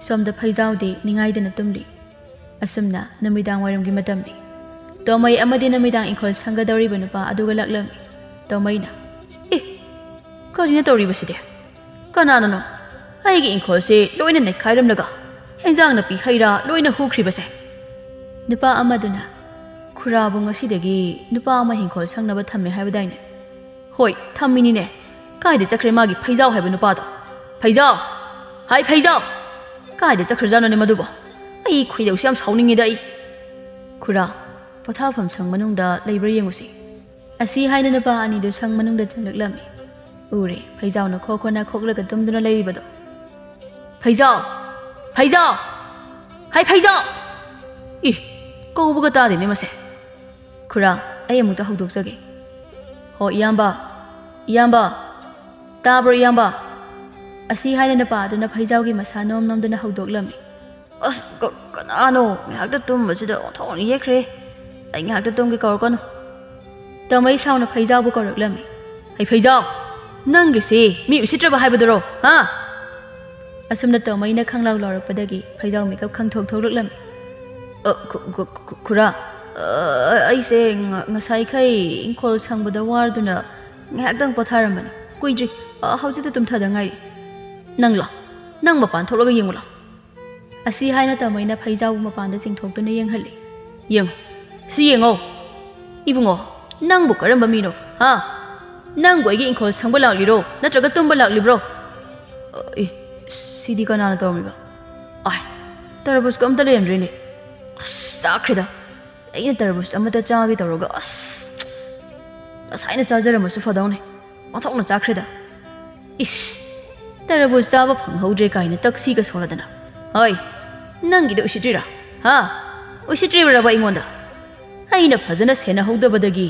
ꯁꯣꯝꯗ ꯐꯩꯖꯥꯎꯗꯤ ꯅꯤꯡꯉꯥꯏꯗꯅ ꯇꯨꯝꯂꯤ꯫ ꯑꯁꯨꯝꯅ ꯅꯨꯃꯤꯗꯥꯡ ꯋꯥꯏꯔꯝꯒꯤ ꯃꯇꯝꯅꯤ꯫ ꯇꯣꯃꯩ ꯑꯃꯗꯤ ꯅꯨꯃꯤꯗꯥꯡ ꯏꯪꯈꯣꯜ ꯁꯪꯒꯗꯧꯔꯤꯕ ꯅꯨꯄꯥ ꯑꯗꯨꯒ ꯂꯥꯛꯂꯝꯃꯤ꯫ ꯇꯣꯃꯩꯅ, "ꯑꯦ, ꯀꯔꯤꯅꯣ ꯇꯧꯔꯤꯕꯁꯤꯗꯤ? ꯀꯅꯥꯅꯅꯣ ꯑꯩꯒꯤ ꯏꯪꯈꯣꯜꯁꯦ ꯂꯣꯏꯅ ꯅꯩꯈꯥꯏꯔꯝꯂꯒ ꯍꯦꯟꯖꯥꯡ ꯅꯥꯄꯤ ꯍꯩ ꯔꯥ ꯂꯣꯏꯅ ꯍꯨꯈ꯭ꯔꯤꯕꯁꯦ?" ꯅꯨꯄꯥ ꯑꯃꯗꯨꯅ, "ꯈꯨꯔꯥꯕꯨ ꯉꯁꯤꯗꯒꯤ ꯅꯨꯄꯥ ꯑꯃ ꯏꯪꯈꯣꯜ ꯁꯪꯅꯕ ꯊꯝꯃꯦ ꯍꯥꯏꯕꯗꯥꯏꯅꯦ?" "ꯍꯣꯏ, ꯊꯝꯃꯤꯅꯤꯅꯦ꯫ ꯀꯥꯏꯗ ꯆꯠꯈ꯭ꯔꯦ ꯃꯥꯒꯤ ꯐꯩꯖꯥꯎ ꯍꯥꯏꯕ ꯅꯨꯄꯥꯗꯣ? ꯐꯩꯖꯥꯎ! ꯍꯥꯏ ꯐꯩꯖꯥꯎ! ꯀꯥꯏꯗ ꯆꯠꯈ꯭ꯔꯖꯥꯠꯅꯣꯅꯦ ꯃꯗꯨꯕꯣ? ꯑꯩ ꯈꯣꯏꯗꯧꯁꯦ ꯌꯥꯝ ꯁꯥꯎꯅꯤꯡꯉꯤꯗ ꯑꯩ꯫" "ꯈꯨꯔꯥ, ꯄꯣꯊꯥꯐꯝ ꯁꯪ ꯃꯅꯨꯡꯗ ꯂꯩꯕ꯭ꯔꯥ ꯌꯦꯡꯉꯨꯁꯤ꯫" ꯑꯁꯤ ꯍꯥꯏꯅ ꯅꯨꯄꯥ ꯑꯅꯤꯗꯨ ꯁꯪ ꯃꯅꯨꯡꯗ ꯆꯪꯂꯛꯂꯝꯃꯤ꯫ ꯎꯔꯦ, ꯐꯩꯖꯥꯎꯅ ꯈꯣ ꯈꯣ ꯅꯥꯈꯣꯛꯂꯒ ꯇꯨꯝꯗꯨꯅ ꯂꯩꯔꯤꯕꯗꯣ꯫ "ꯐꯩꯖꯥꯎ! ꯐꯩꯖꯥꯎ! ꯍꯥꯏ ꯐꯩꯖꯥꯎ!" ꯏ, ꯀꯧꯕꯒ ꯇꯥꯗꯦꯅꯦ ꯃꯁꯦ꯫ "ꯈꯨꯔꯥ, ꯑꯩ ꯑꯃꯨꯛꯇ ꯍꯧꯗꯣꯛꯆꯒꯦ꯫" "ꯍꯣ, ꯏꯌꯥꯝꯕ, ꯏꯌꯥꯝꯕ, ꯇꯥꯕ꯭ꯔꯣ ꯏꯌꯥꯝꯕ?" ꯑꯁꯤ ꯍꯥꯏꯅ ꯅꯨꯄꯥ ꯑꯗꯨꯅ ꯐꯩꯖꯥꯎꯒꯤ ꯃꯁꯥ ꯅꯣꯝ ꯅꯣꯝꯗꯨꯅ ꯍꯧꯗꯣꯛꯂꯝꯃꯤ꯫ "ꯑꯁ, ꯀ-, ꯀꯅꯥꯅꯣ? ꯉꯥꯏꯍꯥꯛꯇ ꯇꯨꯝꯕꯁꯤꯗ ꯑꯣꯟꯊꯣꯛꯅ ꯌꯦꯠꯈ꯭ꯔꯦ꯫ ꯑꯩ ꯉꯥꯏꯍꯥꯛꯇ ꯇꯨꯝꯒꯦ, ꯀꯧꯔꯛꯀꯅꯨ꯫" ꯇꯣꯃꯩ ꯁꯥꯎꯅ ꯐꯩꯖꯥꯎꯕꯨ ꯀꯧꯔꯛꯂꯝꯃꯤ꯫ "ꯍꯩ ꯐꯩꯖꯥꯎ, ꯅꯪꯒꯤꯁꯤ ꯃꯤ ꯎꯁꯤꯠꯇ꯭ꯔꯕ ꯍꯥꯏꯕꯗꯨꯔꯣ, ꯍꯥ?" ꯑꯁꯨꯝꯅ ꯇꯣꯃꯩꯅ ꯈꯪꯂꯥꯎ ꯂꯥꯎꯔꯛꯄꯗꯒꯤ ꯐꯩꯖꯥꯎ ꯃꯤꯀꯞ ꯈꯪꯊꯣꯛ ꯊꯣꯛꯂꯛꯂꯝꯃꯤ꯫ "ꯑ, ꯈꯨ-, ꯈꯨ-, ꯈꯨ-, ꯈꯨꯔꯥ, ꯑ, ꯑꯩꯁꯦ ꯉ-, ꯉꯁꯥꯏꯈꯩ ꯏꯪꯈꯣꯜ ꯁꯪꯕꯗ ꯋꯥꯔꯗꯨꯅ ꯉꯥꯏꯍꯥꯛꯇꯪ ꯄꯣꯊꯥꯔꯝꯕꯅꯤ꯫ ꯀꯨꯏꯗ꯭ꯔꯤ, ꯑ, ꯍꯧꯖꯤꯛꯇ ꯇꯨꯝꯊꯗ ꯉꯥꯏꯔꯤ꯫" "ꯅꯪꯂꯣ? ꯅꯪ ꯃꯄꯥꯟ ꯊꯣꯛꯂꯒ ꯌꯦꯡꯉꯨꯂꯣ꯫" ꯑꯁꯤ ꯍꯥꯏꯅ ꯇꯣꯃꯩꯅ ꯐꯩꯖꯥꯎꯕꯨ ꯃꯄꯥꯟꯗ ꯆꯤꯡꯊꯣꯛꯇꯨꯅ ꯌꯦꯡꯍꯜꯂꯤ꯫ "ꯌꯦꯡꯉꯨ, ꯁꯤ ꯌꯦꯡꯉꯣ꯫ ꯏꯕꯨꯡꯉꯣ, ꯅꯪꯕꯨ ꯀꯔꯝꯕ ꯃꯤꯅꯣ, ꯍꯥ? ꯅꯪꯕꯨ ꯑꯩꯒꯤ ꯏꯪꯈꯣꯜ ꯁꯪꯕ ꯂꯥꯛꯂꯤꯔꯣ, ꯅꯠꯇ꯭ꯔꯒ ꯇꯨꯝꯕ ꯂꯥꯛꯂꯤꯕ꯭ꯔꯣ? ꯑ, ꯑꯦ, ꯁꯤꯗꯤ ꯀꯅꯥꯅ ꯇꯧꯔꯝꯃꯤꯕ? ꯑꯥꯏ, ꯇꯔꯕꯨꯖꯀ ꯑꯝꯇ ꯂꯩꯔꯝꯗ꯭ꯔꯦꯅꯦ꯫ ꯑꯁ, ꯆꯥꯈ꯭ꯔꯦꯗ꯫ ꯑꯩꯅ ꯇꯔꯕꯨꯖ ꯑꯃꯇ ꯆꯥꯒꯦ ꯇꯧꯔꯒ, ꯑꯁ, ꯉꯁꯥꯏꯅ ꯆꯥꯖꯔꯝꯃꯁꯨ ꯐꯗꯧꯅꯦ꯫ ꯑꯣꯟꯊꯣꯛꯅ ꯆꯥꯈ꯭ꯔꯦꯗ꯫ ꯏꯁ, ꯇꯔꯕꯨꯖ ꯆꯥꯕ ꯐꯪꯍꯧꯗ꯭ꯔꯦ ꯀꯥꯏꯅ ꯇꯛꯁꯤꯒ ꯁꯣꯜꯂꯗꯅ꯫ ꯍꯣꯏ, ꯅꯪꯒꯤꯗꯣ ꯎꯁꯤꯠꯇ꯭ꯔꯤꯔꯥ? ꯍꯥ? ꯎꯁꯤꯠꯇ꯭ꯔꯤꯕ꯭ꯔꯕ ꯑꯩꯉꯣꯟꯗ? ꯑꯩꯅ ꯐꯖꯅ ꯁꯦꯟꯅꯍꯧꯗꯕꯗꯒꯤ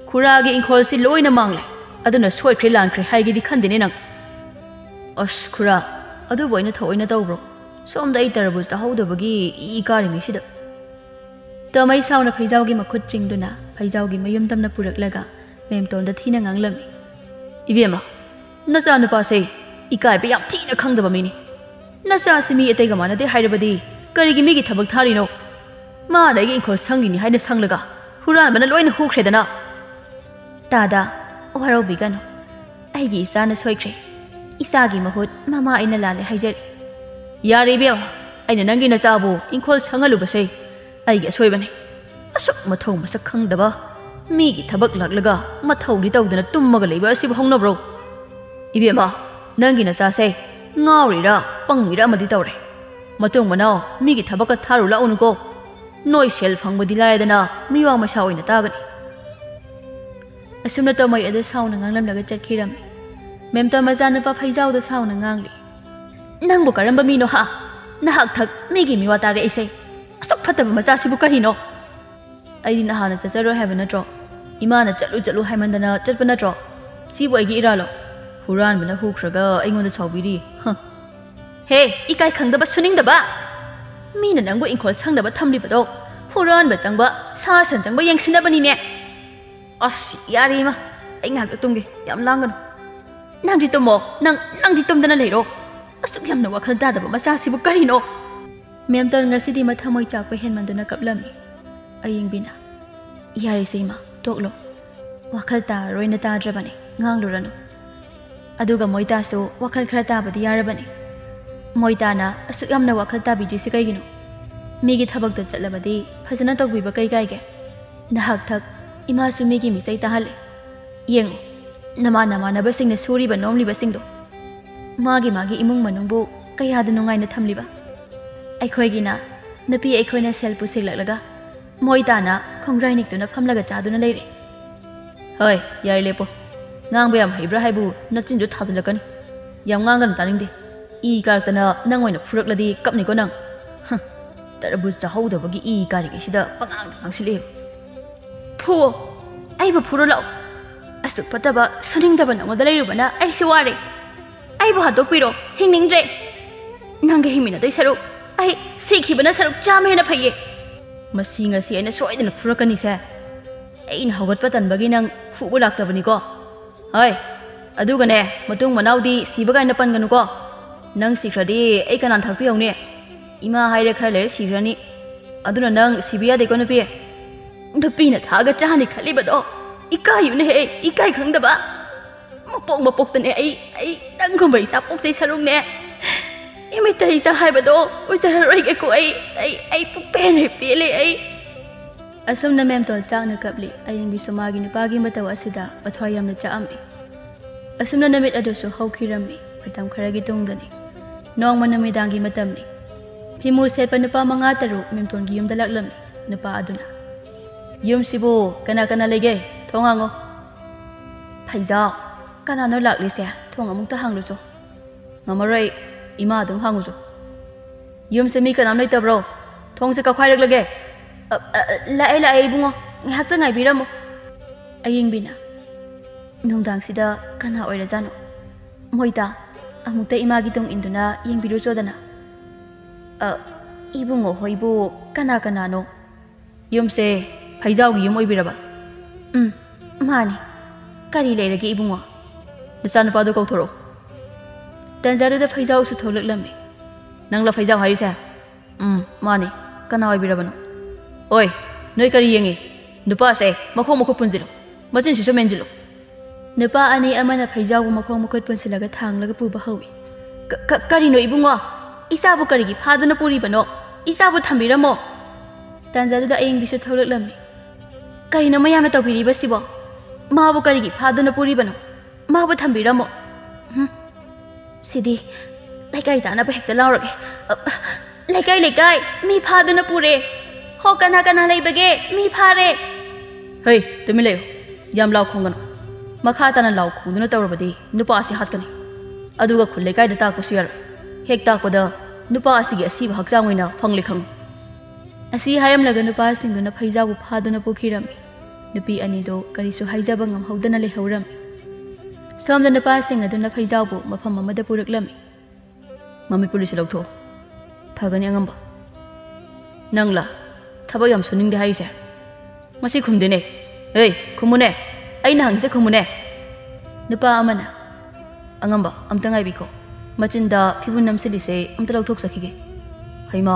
ꯈꯨꯔꯥꯒꯤ ꯏꯪꯈꯣꯜꯁꯤ ꯂꯣꯏꯅ ꯃꯥꯡꯂꯦ꯫ ꯑꯗꯨꯅ ꯁꯣꯏꯈ꯭ꯔꯦ ꯂꯥꯟꯈ꯭ꯔꯦ ꯍꯥꯏꯒꯦꯗꯤ ꯈꯟꯗꯦꯅꯦ ꯅꯪ꯫ ꯑꯁ ꯈꯨꯔꯥ, ꯑꯗꯨꯕꯨ ꯑꯩꯅ ꯊꯑꯣꯏꯅ ꯇꯧꯕ꯭ꯔꯣ? ꯁꯣꯝꯗ ꯑꯩ ꯇꯔꯕꯨꯖ ꯇꯥꯍꯧꯗꯕꯒꯤ ꯏ ꯀꯥꯔꯤꯉꯩꯁꯤꯗ꯫ ꯇꯃꯩ ꯁꯥꯎꯅ ꯐꯩꯖꯥꯎꯒꯤ ꯃꯈꯨꯠ ꯆꯤꯡꯗꯨꯅ ꯐꯩꯖꯥꯎꯒꯤ ꯃꯌꯨꯝ ꯇꯝꯅ ꯄꯨꯔꯛꯂꯒ ꯃꯦꯝꯇꯣꯟꯗ ꯊꯤꯅ ꯉꯥꯡꯂꯝꯃꯤ꯫ "ꯏꯕꯦꯝꯃ, ꯅꯆꯥꯅꯨꯄꯥꯁꯦ ꯏꯀꯥꯏꯕ ꯌꯥꯝ ꯊꯤꯅ ꯈꯪꯗꯕ ꯃꯤꯅꯤ꯫ ꯅꯆꯥꯁꯤ ꯃꯤ ꯑꯇꯩꯒ ꯃꯥꯟꯅꯗꯦ ꯍꯥꯏꯔꯕꯗꯤ ꯀꯔꯤꯒꯤ ꯃꯤꯒꯤ ꯊꯕꯛ ꯊꯥꯔꯤꯅꯣ? ꯃꯥꯅ ꯑꯩꯒꯤ ꯏꯪꯈꯣꯜ ꯁꯪꯂꯤꯅꯤ ꯍꯥꯏꯅ ꯁꯪꯂꯒ ꯍꯨꯔꯥꯟꯕꯅ ꯂꯣꯏꯅ ꯍꯨꯈ꯭ꯔꯦꯗꯅ꯫" "ꯇꯥꯗ, ꯋꯥꯔꯧꯕꯤꯒꯅꯨ꯫ ꯑꯩꯒꯤ ꯏꯆꯥꯅ ꯁꯣꯏꯈ꯭ꯔꯦ꯫ ꯏꯆꯥꯒꯤ ꯃꯍꯨꯠ ꯃꯃꯥ ꯑꯩꯅ ꯂꯥꯜꯂꯦ ꯍꯥꯏꯖꯔꯤ꯫" "ꯌꯥꯔꯦ ꯏꯕꯦꯝꯃ, ꯑꯩꯅ ꯅꯪꯒꯤ ꯅꯆꯥꯕꯨ ꯏꯪꯈꯣꯜ ꯁꯪꯍꯜꯂꯨꯕꯁꯦ ꯑꯩꯒꯤ ꯑꯁꯣꯏꯕꯅꯤ꯫ ꯑꯁꯨꯛ ꯃꯊꯧ ꯃꯁꯛ ꯈꯪꯗꯕ, ꯃꯤꯒꯤ ꯊꯕꯛ ꯂꯥꯛꯂꯒ ꯃꯊꯧꯗꯤ ꯇꯧꯗꯅ ꯇꯨꯝꯃꯒ ꯂꯩꯕ ꯑꯁꯤꯕꯨ ꯍꯧꯅꯕ꯭ꯔꯣ? ꯏꯕꯦꯝꯃ, ꯅꯪꯒꯤ ꯅꯆꯥꯁꯦ ꯉꯥꯎꯔꯤꯔꯥ ꯄꯪꯉꯤꯔꯥ ꯑꯃꯗꯤ ꯇꯧꯔꯦ꯫ ꯃꯇꯨꯡ ꯃꯅꯥꯎ ꯃꯤꯒꯤ ꯊꯕꯛꯀ ꯊꯥꯔꯨ ꯂꯥꯛꯎꯅꯨꯀꯣ꯫ ꯅꯣꯏ ꯁꯦꯜ ꯐꯪꯕꯗꯤ ꯂꯥꯏꯔꯗꯅ ꯃꯤꯋꯥ ꯃꯩꯁꯥ ꯑꯣꯏꯅ ꯇꯥꯒꯅꯤ꯫" ꯑꯁꯨꯝꯅ ꯇꯣꯃꯩ ꯑꯗꯨ ꯁꯥꯎꯅ ꯉꯥꯡꯂꯝꯂꯒ ꯆꯠꯈꯤꯔꯝꯃꯤ꯫ ꯃꯦꯝꯇꯣꯟ ꯃꯆꯥꯅꯨꯄꯥ ꯐꯩꯖꯥꯎꯗ ꯁꯥꯎꯅ ꯉꯥꯡꯂꯤ꯫ "ꯅꯪꯕꯨ ꯀꯔꯝꯕ ꯃꯤꯅꯣ ꯍꯥ? ꯅꯍꯥꯛ ꯊꯛ ꯃꯤꯒꯤ ꯃꯤꯋꯥ ꯇꯥꯔꯛꯏꯁꯦ꯫ ꯑꯁꯨꯛ ꯐꯠꯇꯕ ꯃꯆꯥꯁꯤꯕꯨ ꯀꯔꯤꯅꯣ?" "ꯑꯩꯗꯤ ꯅꯍꯥꯟꯅ ꯆꯠꯆꯔꯣꯏ ꯍꯥꯏꯕ ꯅꯠꯇ꯭ꯔꯣ? ꯏꯃꯥꯅ ꯆꯠꯂꯨ ꯆꯠꯂꯨ ꯍꯥꯏꯃꯟꯗꯅ ꯆꯠꯄ ꯅꯠꯇ꯭ꯔꯣ? ꯁꯤꯕꯨ ꯑꯩꯒꯤ ꯏꯔꯥꯜꯂꯣ? ꯍꯨꯔꯥꯟꯕꯅ ꯍꯨꯈ꯭ꯔꯒ ꯑꯩꯉꯣꯟꯗ ꯁꯥꯎꯕꯤꯔꯤ꯫ ꯍ꯫ ꯍꯦ, ꯏꯀꯥꯏ ꯈꯪꯗꯕ ꯁꯨꯅꯤꯡꯗꯕ! ꯃꯤꯅ ꯅꯪꯕꯨ ꯏꯪꯈꯣꯜ ꯁꯪꯅꯕ ꯊꯝꯂꯤꯕꯗꯣ ꯍꯨꯔꯥꯟꯕ ꯆꯪꯕ, ꯁꯥ ꯁꯟ ꯆꯪꯕ ꯌꯦꯡꯁꯤꯟꯅꯕꯅꯤꯅꯦ꯫" "ꯑꯁ, ꯌꯥꯔꯦ ꯏꯃꯥ, ꯑꯩ ꯉꯥꯏꯍꯥꯛꯇ ꯇꯨꯝꯒꯦ, ꯌꯥꯝ ꯂꯥꯡꯒꯅꯨ꯫" "ꯅꯪꯗꯤ ꯇꯨꯝꯃꯣ, ꯅꯪ, ꯅꯪꯗꯤ ꯇꯨꯝꯗꯅ ꯂꯩꯔꯣ꯫ ꯑꯁꯨꯛ ꯌꯥꯝꯅ ꯋꯥꯈꯜ ꯇꯥꯗꯕ ꯃꯆꯥꯁꯤꯕꯨ ꯀꯔꯤꯅꯣ?" ꯃꯦꯝꯇꯣꯟ ꯉꯁꯤꯗꯤ ꯃꯊꯃꯣꯏ ꯆꯥꯛꯄ ꯍꯦꯟꯃꯟꯗꯨꯅ ꯀꯞꯂꯝꯃꯤ꯫ ꯑꯌꯤꯡꯕꯤꯅ, "ꯌꯥꯔꯦꯁꯦ ꯏꯃꯥ, ꯇꯣꯛꯂꯣ꯫ ꯋꯥꯈꯜ ꯇꯥꯔꯔꯣꯏꯅ ꯇꯥꯗ꯭ꯔꯕꯅꯤ, ꯉꯥꯡꯂꯨꯔꯅꯨ꯫" ꯑꯗꯨꯒ ꯃꯣꯏꯇꯥꯁꯨ ꯋꯥꯈꯜ ꯈꯔ ꯇꯥꯕꯗꯤ ꯌꯥꯔꯕꯅꯤ꯫ "ꯃꯣꯏꯇꯥꯅ ꯑꯁꯨꯛ ꯌꯥꯝꯅ ꯋꯥꯈꯜ ꯇꯥꯕꯤꯗ꯭ꯔꯤꯁꯤ ꯀꯩꯒꯤꯅꯣ? ꯃꯤꯒꯤ ꯊꯕꯛꯇ ꯆꯠꯂꯕꯗꯤ ꯐꯖꯅ ꯇꯧꯕꯤꯕ ꯀꯩ ꯀꯥꯏꯒꯦ? ꯅꯍꯥꯛ ꯊꯛ ꯏꯃꯥꯁꯨ ꯃꯤꯒꯤ ꯃꯤꯆꯩ ꯇꯥꯍꯜꯂꯦ꯫ ꯌꯦꯡꯉꯨ, ꯅꯃꯥꯟ ꯅꯃꯥꯟꯅꯕꯁꯤꯡꯅ ꯁꯨꯔꯤꯕ ꯅꯣꯝꯂꯤꯕꯁꯤꯡꯗꯣ꯫ ꯃꯥꯒꯤ ꯃꯥꯒꯤ ꯏꯃꯨꯡ ꯃꯅꯨꯡꯕꯨ ꯀꯌꯥꯗ ꯅꯨꯡꯉꯥꯏꯅ ꯊꯝꯂꯤꯕ꯫ ꯑꯩꯈꯣꯏꯒꯤꯅ ꯅꯨꯄꯤ ꯑꯩꯈꯣꯏꯅ ꯁꯦꯜ ꯄꯨꯁꯤꯜꯂꯛꯂꯒ ꯃꯣꯏ ꯇꯥꯅ ꯈꯣꯡꯒ꯭ꯔꯥꯏ ꯅꯤꯛꯇꯨꯅ ꯐꯝꯂꯒ ꯆꯥꯗꯨꯅ ꯂꯩꯔꯦ꯫ ꯍꯣꯏ, ꯌꯥꯔꯦ, ꯂꯦꯞꯄꯣ꯫ ꯉꯥꯡꯕ ꯌꯥꯝ ꯍꯩꯕ꯭ꯔꯥ ꯍꯥꯏꯕꯨ ꯅꯆꯤꯟꯗꯨ ꯊꯥꯖꯤꯜꯂꯛꯀꯅꯤ꯫ ꯌꯥꯝ ꯉꯥꯡꯒꯅꯨ, ꯇꯥꯅꯤꯡꯗꯦ꯫ ꯏ ꯀꯥꯔꯛꯇꯅ ꯅꯪ ꯑꯣꯏꯅ ꯐꯨꯔꯛꯂꯗꯤ ꯀꯞꯅꯤꯀꯣ ꯅꯪ꯫ ꯍꯨꯝ, ꯇꯔꯕꯨꯖ ꯆꯥꯍꯧꯗꯕꯒꯤ ꯏ ꯀꯥꯔꯤꯉꯩꯁꯤꯗ ꯄꯉꯥꯡꯗ ꯉꯥꯡꯁꯤꯜꯂꯛꯑꯦ꯫ ꯐꯨꯋꯣ, ꯑꯩꯕꯨ ꯐꯨꯔꯣ ꯂꯥꯛꯑꯣ꯫ ꯑꯁꯨꯛ ꯐꯠꯇꯕ ꯁꯨꯅꯤꯡꯗꯕ ꯅꯉꯣꯟꯗ ꯂꯩꯔꯨꯕꯅ ꯑꯩꯁꯨ ꯋꯥꯔꯦ꯫ ꯑꯩꯕꯨ ꯍꯥꯠꯇꯣꯛꯄꯤꯔꯣ, ꯍꯤꯡꯅꯤꯡꯗ꯭ꯔꯦ꯫ ꯅꯪꯒ ꯍꯤꯡꯃꯤꯟꯅꯗꯣꯏ ꯁꯔꯨꯛ ꯑꯩ ꯁꯤꯈꯤꯕꯅ ꯁꯔꯨꯛ ꯆꯥꯝꯃ ꯍꯦꯟꯅ ꯐꯩꯌꯦ꯫ ꯃꯁꯤ ꯉꯁꯤ ꯑꯩꯅ ꯁꯣꯏꯗꯅ ꯐꯨꯔꯛꯀꯅꯤꯁꯦ꯫ ꯑꯩꯅ ꯍꯧꯒꯠꯄ ꯇꯟꯕꯒꯤ ꯅꯪ ꯐꯨꯕ ꯂꯥꯛꯇꯕꯅꯤꯀꯣ꯫ ꯍꯣꯏ, ꯑꯗꯨꯒꯅꯦ, ꯃꯇꯨꯡ ꯃꯅꯥꯎꯗꯤ ꯁꯤꯕ ꯀꯥꯏꯅ ꯄꯟꯒꯅꯨꯀꯣ꯫ ꯅꯪ ꯁꯤꯈ꯭ꯔꯗꯤ ꯑꯩ ꯀꯅꯥꯅ ꯊꯥꯛꯄꯤꯍꯧꯅꯤ? ꯏꯃꯥ ꯍꯥꯏꯔꯦ ꯈꯔ ꯂꯩꯔ ꯁꯤꯈ꯭ꯔꯅꯤ꯫ ꯑꯗꯨꯅ ꯅꯪ ꯁꯤꯕ ꯌꯥꯗꯦꯀꯣ, ꯅꯨꯄꯤ꯫ ꯅꯨꯄꯤꯅ ꯊꯥꯛꯑꯒ ꯆꯥꯅꯤ ꯈꯜꯂꯤꯕꯗꯣ ꯏꯀꯥꯏꯌꯨꯅꯦꯍꯦ, ꯏꯀꯥꯏ ꯈꯪꯗꯕ꯫ ꯃꯄꯣꯛ ꯃꯄꯣꯛꯇꯅꯦ ꯑꯩ, ꯑꯩ ꯅꯪꯒꯨꯝꯕ ꯏꯆꯥ ꯄꯣꯛꯆꯩ ꯁꯔꯨꯛꯅꯦ, ꯏꯃꯤꯠꯇ ꯏꯆꯥ ꯍꯥꯏꯕꯗꯣ ꯑꯣꯏꯖꯔꯔꯣꯏꯒꯦꯀꯣ꯫ ꯑꯩ, ꯑꯩ, ꯑꯩ ꯄꯨꯛꯄꯦꯟ ꯍꯦꯛ ꯄꯦꯜꯂꯦ ꯑꯩ꯫ ꯑꯁꯨꯝꯅ ꯃꯦꯝꯇꯣꯟ ꯆꯥꯛꯅ ꯀꯞꯂꯤ꯫ ꯑꯌꯤꯡꯕꯤꯁꯨ ꯃꯥꯒꯤ ꯅꯨꯄꯥꯒꯤ ꯃꯇꯧ ꯑꯁꯤꯗ ꯃꯊ꯭ꯋꯥꯏ ꯌꯥꯝꯅ ꯆꯥꯛꯑꯝꯃꯤ꯫ ꯑꯁꯨꯝꯅ ꯅꯨꯃꯤꯠ ꯑꯗꯨꯁꯨ ꯍꯧꯈꯤꯔꯝꯃꯤ꯫ ꯃꯇꯝ ꯈꯔꯒꯤ ꯇꯨꯡꯗꯅꯤ꯫ ꯅꯣꯡꯃ ꯅꯨꯃꯤꯗꯥꯡꯒꯤ ꯃꯇꯝꯅꯤ꯫ ꯐꯤꯃꯨ ꯁꯦꯠꯄ ꯅꯨꯄꯥ ꯃꯉꯥ ꯇꯔꯨꯛ ꯃꯦꯝꯇꯣꯟꯒꯤ ꯌꯨꯝꯗ ꯂꯥꯛꯂꯝꯃꯤ꯫ ꯅꯨꯄꯥ ꯑꯗꯨꯅ, "ꯌꯨꯝꯁꯤꯕꯨ ꯀꯅꯥ ꯀꯅꯥ ꯂꯩꯒꯦ? ꯊꯣꯡ ꯍꯥꯡꯉꯣ꯫" "ꯐꯩꯖꯥꯎ, ꯀꯅꯥꯅꯣ ꯂꯥꯛꯂꯤꯁꯦ? ꯊꯣꯡ ꯑꯃꯨꯛꯇ ꯍꯥꯡꯂꯨꯆꯣ꯫" "ꯉꯝꯃꯔꯣꯏ, ꯏꯃꯥ ꯑꯗꯨꯝ ꯍꯥꯡꯉꯨꯆꯣ꯫" "ꯌꯨꯝꯁꯦ ꯃꯤ ꯀꯅꯥꯝ ꯂꯩꯇꯕ꯭ꯔꯣ? ꯊꯣꯡꯁꯦ ꯀꯛꯈꯥꯏꯔꯛꯂꯒꯦ?" "ꯑ, ꯑ, ꯑ, ꯂꯥꯛꯑꯦ, ꯂꯥꯛꯑꯦ, ꯏꯕꯨꯡꯉꯣ, ꯉꯥꯏꯍꯥꯛꯇ ꯉꯥꯏꯕꯤꯔꯝꯃꯣ꯫" ꯑꯌꯤꯡꯕꯤꯅ, "ꯅꯨꯡꯗꯥꯡꯁꯤꯗ ꯀꯅꯥ ꯑꯣꯏꯔꯖꯥꯠꯅꯣ? ꯃꯣꯏꯇꯥ, ꯑꯃꯨꯛꯇ ꯏꯃꯥꯒꯤ ꯇꯨꯡ ꯏꯟꯗꯨꯅ ꯌꯦꯡꯕꯤꯔꯨꯆꯣꯗꯅ꯫" "ꯑ, ꯏꯕꯨꯡꯉꯣ ꯍꯣꯏꯕꯨ ꯀꯅꯥ ꯀꯅꯥꯅꯣ?" "ꯌꯨꯝꯁꯦ ꯐꯩꯖꯥꯎꯒꯤ ꯌꯨꯝ ꯑꯣꯏꯕꯤꯔꯕ?" "ꯎꯝ, ꯃꯥꯅꯤ꯫ ꯀꯔꯤ ꯂꯩꯔꯒꯦ ꯏꯕꯨꯡꯉꯣ?" "ꯅꯆꯥꯅꯨꯄꯥꯗꯨ ꯀꯧꯊꯣꯔꯛꯎ꯫" ꯇꯟꯖꯥꯗꯨꯗ ꯐꯩꯖꯥꯎꯁꯨ ꯊꯣꯛꯂꯛꯂꯝꯃꯤ꯫ "ꯅꯪꯂ ꯐꯩꯖꯥꯎ ꯍꯥꯏꯔꯤꯁꯦ?" "ꯎꯝ, ꯃꯥꯅꯤ꯫ ꯀꯅꯥ ꯑꯣꯏꯕꯤꯔꯕꯅꯣ?" "ꯑꯣꯏ, ꯅꯣꯏ ꯀꯔꯤ ꯌꯦꯡꯉꯤ? ꯅꯨꯄꯥꯁꯦ ꯃꯈꯣꯡ ꯃꯈꯨꯠ ꯄꯨꯟꯁꯤꯜꯂꯨ, ꯃꯆꯤꯟꯁꯤꯁꯨ ꯃꯦꯟꯁꯤꯜꯂꯨ꯫" ꯅꯨꯄꯥ ꯑꯅꯤ ꯑꯃꯅ ꯐꯩꯖꯥꯎꯕꯨ ꯃꯈꯣꯡ ꯃꯈꯨꯠ ꯄꯨꯟꯁꯤꯜꯂꯒ ꯊꯥꯡꯂꯒ ꯄꯨꯕ ꯍꯧꯏ꯫ "ꯀ-, ꯀ-, ꯀꯔꯤꯅꯣ ꯏꯕꯨꯡꯉꯣ? ꯏꯆꯥꯕꯨ ꯀꯔꯤꯒꯤ ꯐꯥꯗꯨꯅ ꯄꯨꯔꯤꯕꯅꯣ? ꯏꯆꯥꯕꯨ ꯊꯝꯕꯤꯔꯝꯃꯣ꯫" ꯇꯥꯟꯖꯥꯗꯨꯗ ꯑꯌꯤꯡꯕꯤꯁꯨ ꯊꯣꯛꯂꯛꯂꯝꯃꯤ꯫ "ꯀꯔꯤꯅꯣ ꯃꯌꯥꯝꯅ ꯇꯧꯕꯤꯔꯤꯕꯁꯤꯕꯣ? ꯃꯥꯕꯨ ꯀꯔꯤꯒꯤ ꯐꯥꯗꯨꯅ ꯄꯨꯔꯤꯕꯅꯣ? ꯃꯥꯕꯨ ꯊꯝꯕꯤꯔꯝꯃꯣ꯫" "ꯎꯝ, ꯁꯤꯗꯤ ꯂꯩꯀꯥꯏ ꯇꯥꯅꯕ ꯍꯦꯛꯇ ꯂꯥꯎꯔꯒꯦ꯫ ꯑ, ꯑ, "ꯂꯩꯀꯥꯏ ꯂꯩꯀꯥꯏ, ꯃꯤ ꯐꯥꯗꯨꯅ ꯄꯨꯔꯦ꯫ ꯍꯣ, ꯀꯅꯥ ꯀꯅꯥ ꯂꯩꯕꯒꯦ? ꯃꯤ ꯐꯥꯔꯦ!" "ꯍꯩ, ꯇꯨꯃꯤꯟ ꯂꯩꯌꯨ꯫ ꯌꯥꯝ ꯂꯥꯎ ꯈꯣꯡꯒꯅꯨ꯫ ꯃꯈꯥ ꯇꯥꯅ ꯂꯥꯎ ꯈꯣꯡꯗꯨꯅ ꯇꯧꯔꯕꯗꯤ ꯅꯨꯄꯥ ꯑꯁꯤ ꯍꯥꯠꯀꯅꯤ꯫ ꯑꯗꯨꯒ ꯈꯨꯜ ꯂꯩꯀꯥꯏꯗ ꯇꯥꯛꯄꯁꯨ ꯌꯥꯔꯣꯏ꯫ ꯍꯦꯛ ꯇꯥꯛꯄꯗ ꯅꯨꯄꯥ ꯑꯁꯤꯒꯤ ꯑꯁꯤꯕ ꯍꯛꯆꯥꯡ ꯑꯣꯏꯅ ꯐꯪꯂꯦ ꯈꯪꯉꯨ꯫" ꯑꯁꯤ ꯍꯥꯏꯔꯝꯂꯒ ꯅꯨꯄꯥꯁꯤꯡꯗꯨꯅ ꯐꯩꯖꯥꯎꯕꯨ ꯐꯥꯗꯨꯅ ꯄꯨꯈꯤꯔꯝꯃꯤ꯫ ꯅꯨꯄꯤ ꯑꯅꯤꯗꯨ ꯀꯔꯤꯁꯨ ꯍꯥꯏꯖꯕ ꯉꯝꯍꯧꯗꯅ ꯂꯩꯍꯧꯔꯝꯃꯤ꯫ ꯁꯣꯝꯗ ꯅꯨꯄꯥꯁꯤꯡ ꯑꯗꯨꯅ ꯐꯩꯖꯥꯎꯕꯨ ꯃꯐꯝ ꯑꯃꯗ ꯄꯨꯔꯛꯂꯝꯃꯤ꯫ "ꯃꯃꯤꯠ ꯄꯨꯂꯤꯁꯁꯦ ꯂꯧꯊꯣꯛꯑꯣ꯫ ꯐꯒꯅꯤ ꯑꯉꯝꯕ꯫ ꯅꯪꯂ ꯊꯕꯛ ꯌꯥꯝ ꯁꯨꯅꯤꯡꯗꯦ ꯍꯥꯏꯔꯤꯁꯦ? ꯃꯁꯤ ꯈꯨꯝꯗꯦꯅꯦ꯫ ꯍꯦ, ꯈꯨꯝꯃꯨꯅꯦ꯫ ꯑꯩꯅ ꯍꯪꯉꯤꯁꯦ ꯈꯨꯝꯃꯨꯅꯦ꯫" ꯅꯨꯄꯥ ꯑꯃꯅ, "ꯑꯉꯝꯕ, ꯑꯝꯇ ꯉꯥꯏꯕꯤꯈꯣ꯫ ꯃꯆꯤꯟꯗ ꯐꯤꯕꯨꯟ ꯅꯝꯁꯤꯜꯂꯤꯁꯦ ꯑꯝꯇ ꯂꯧꯊꯣꯛꯆꯈꯤꯒꯦ꯫" "ꯍꯩꯃꯥ,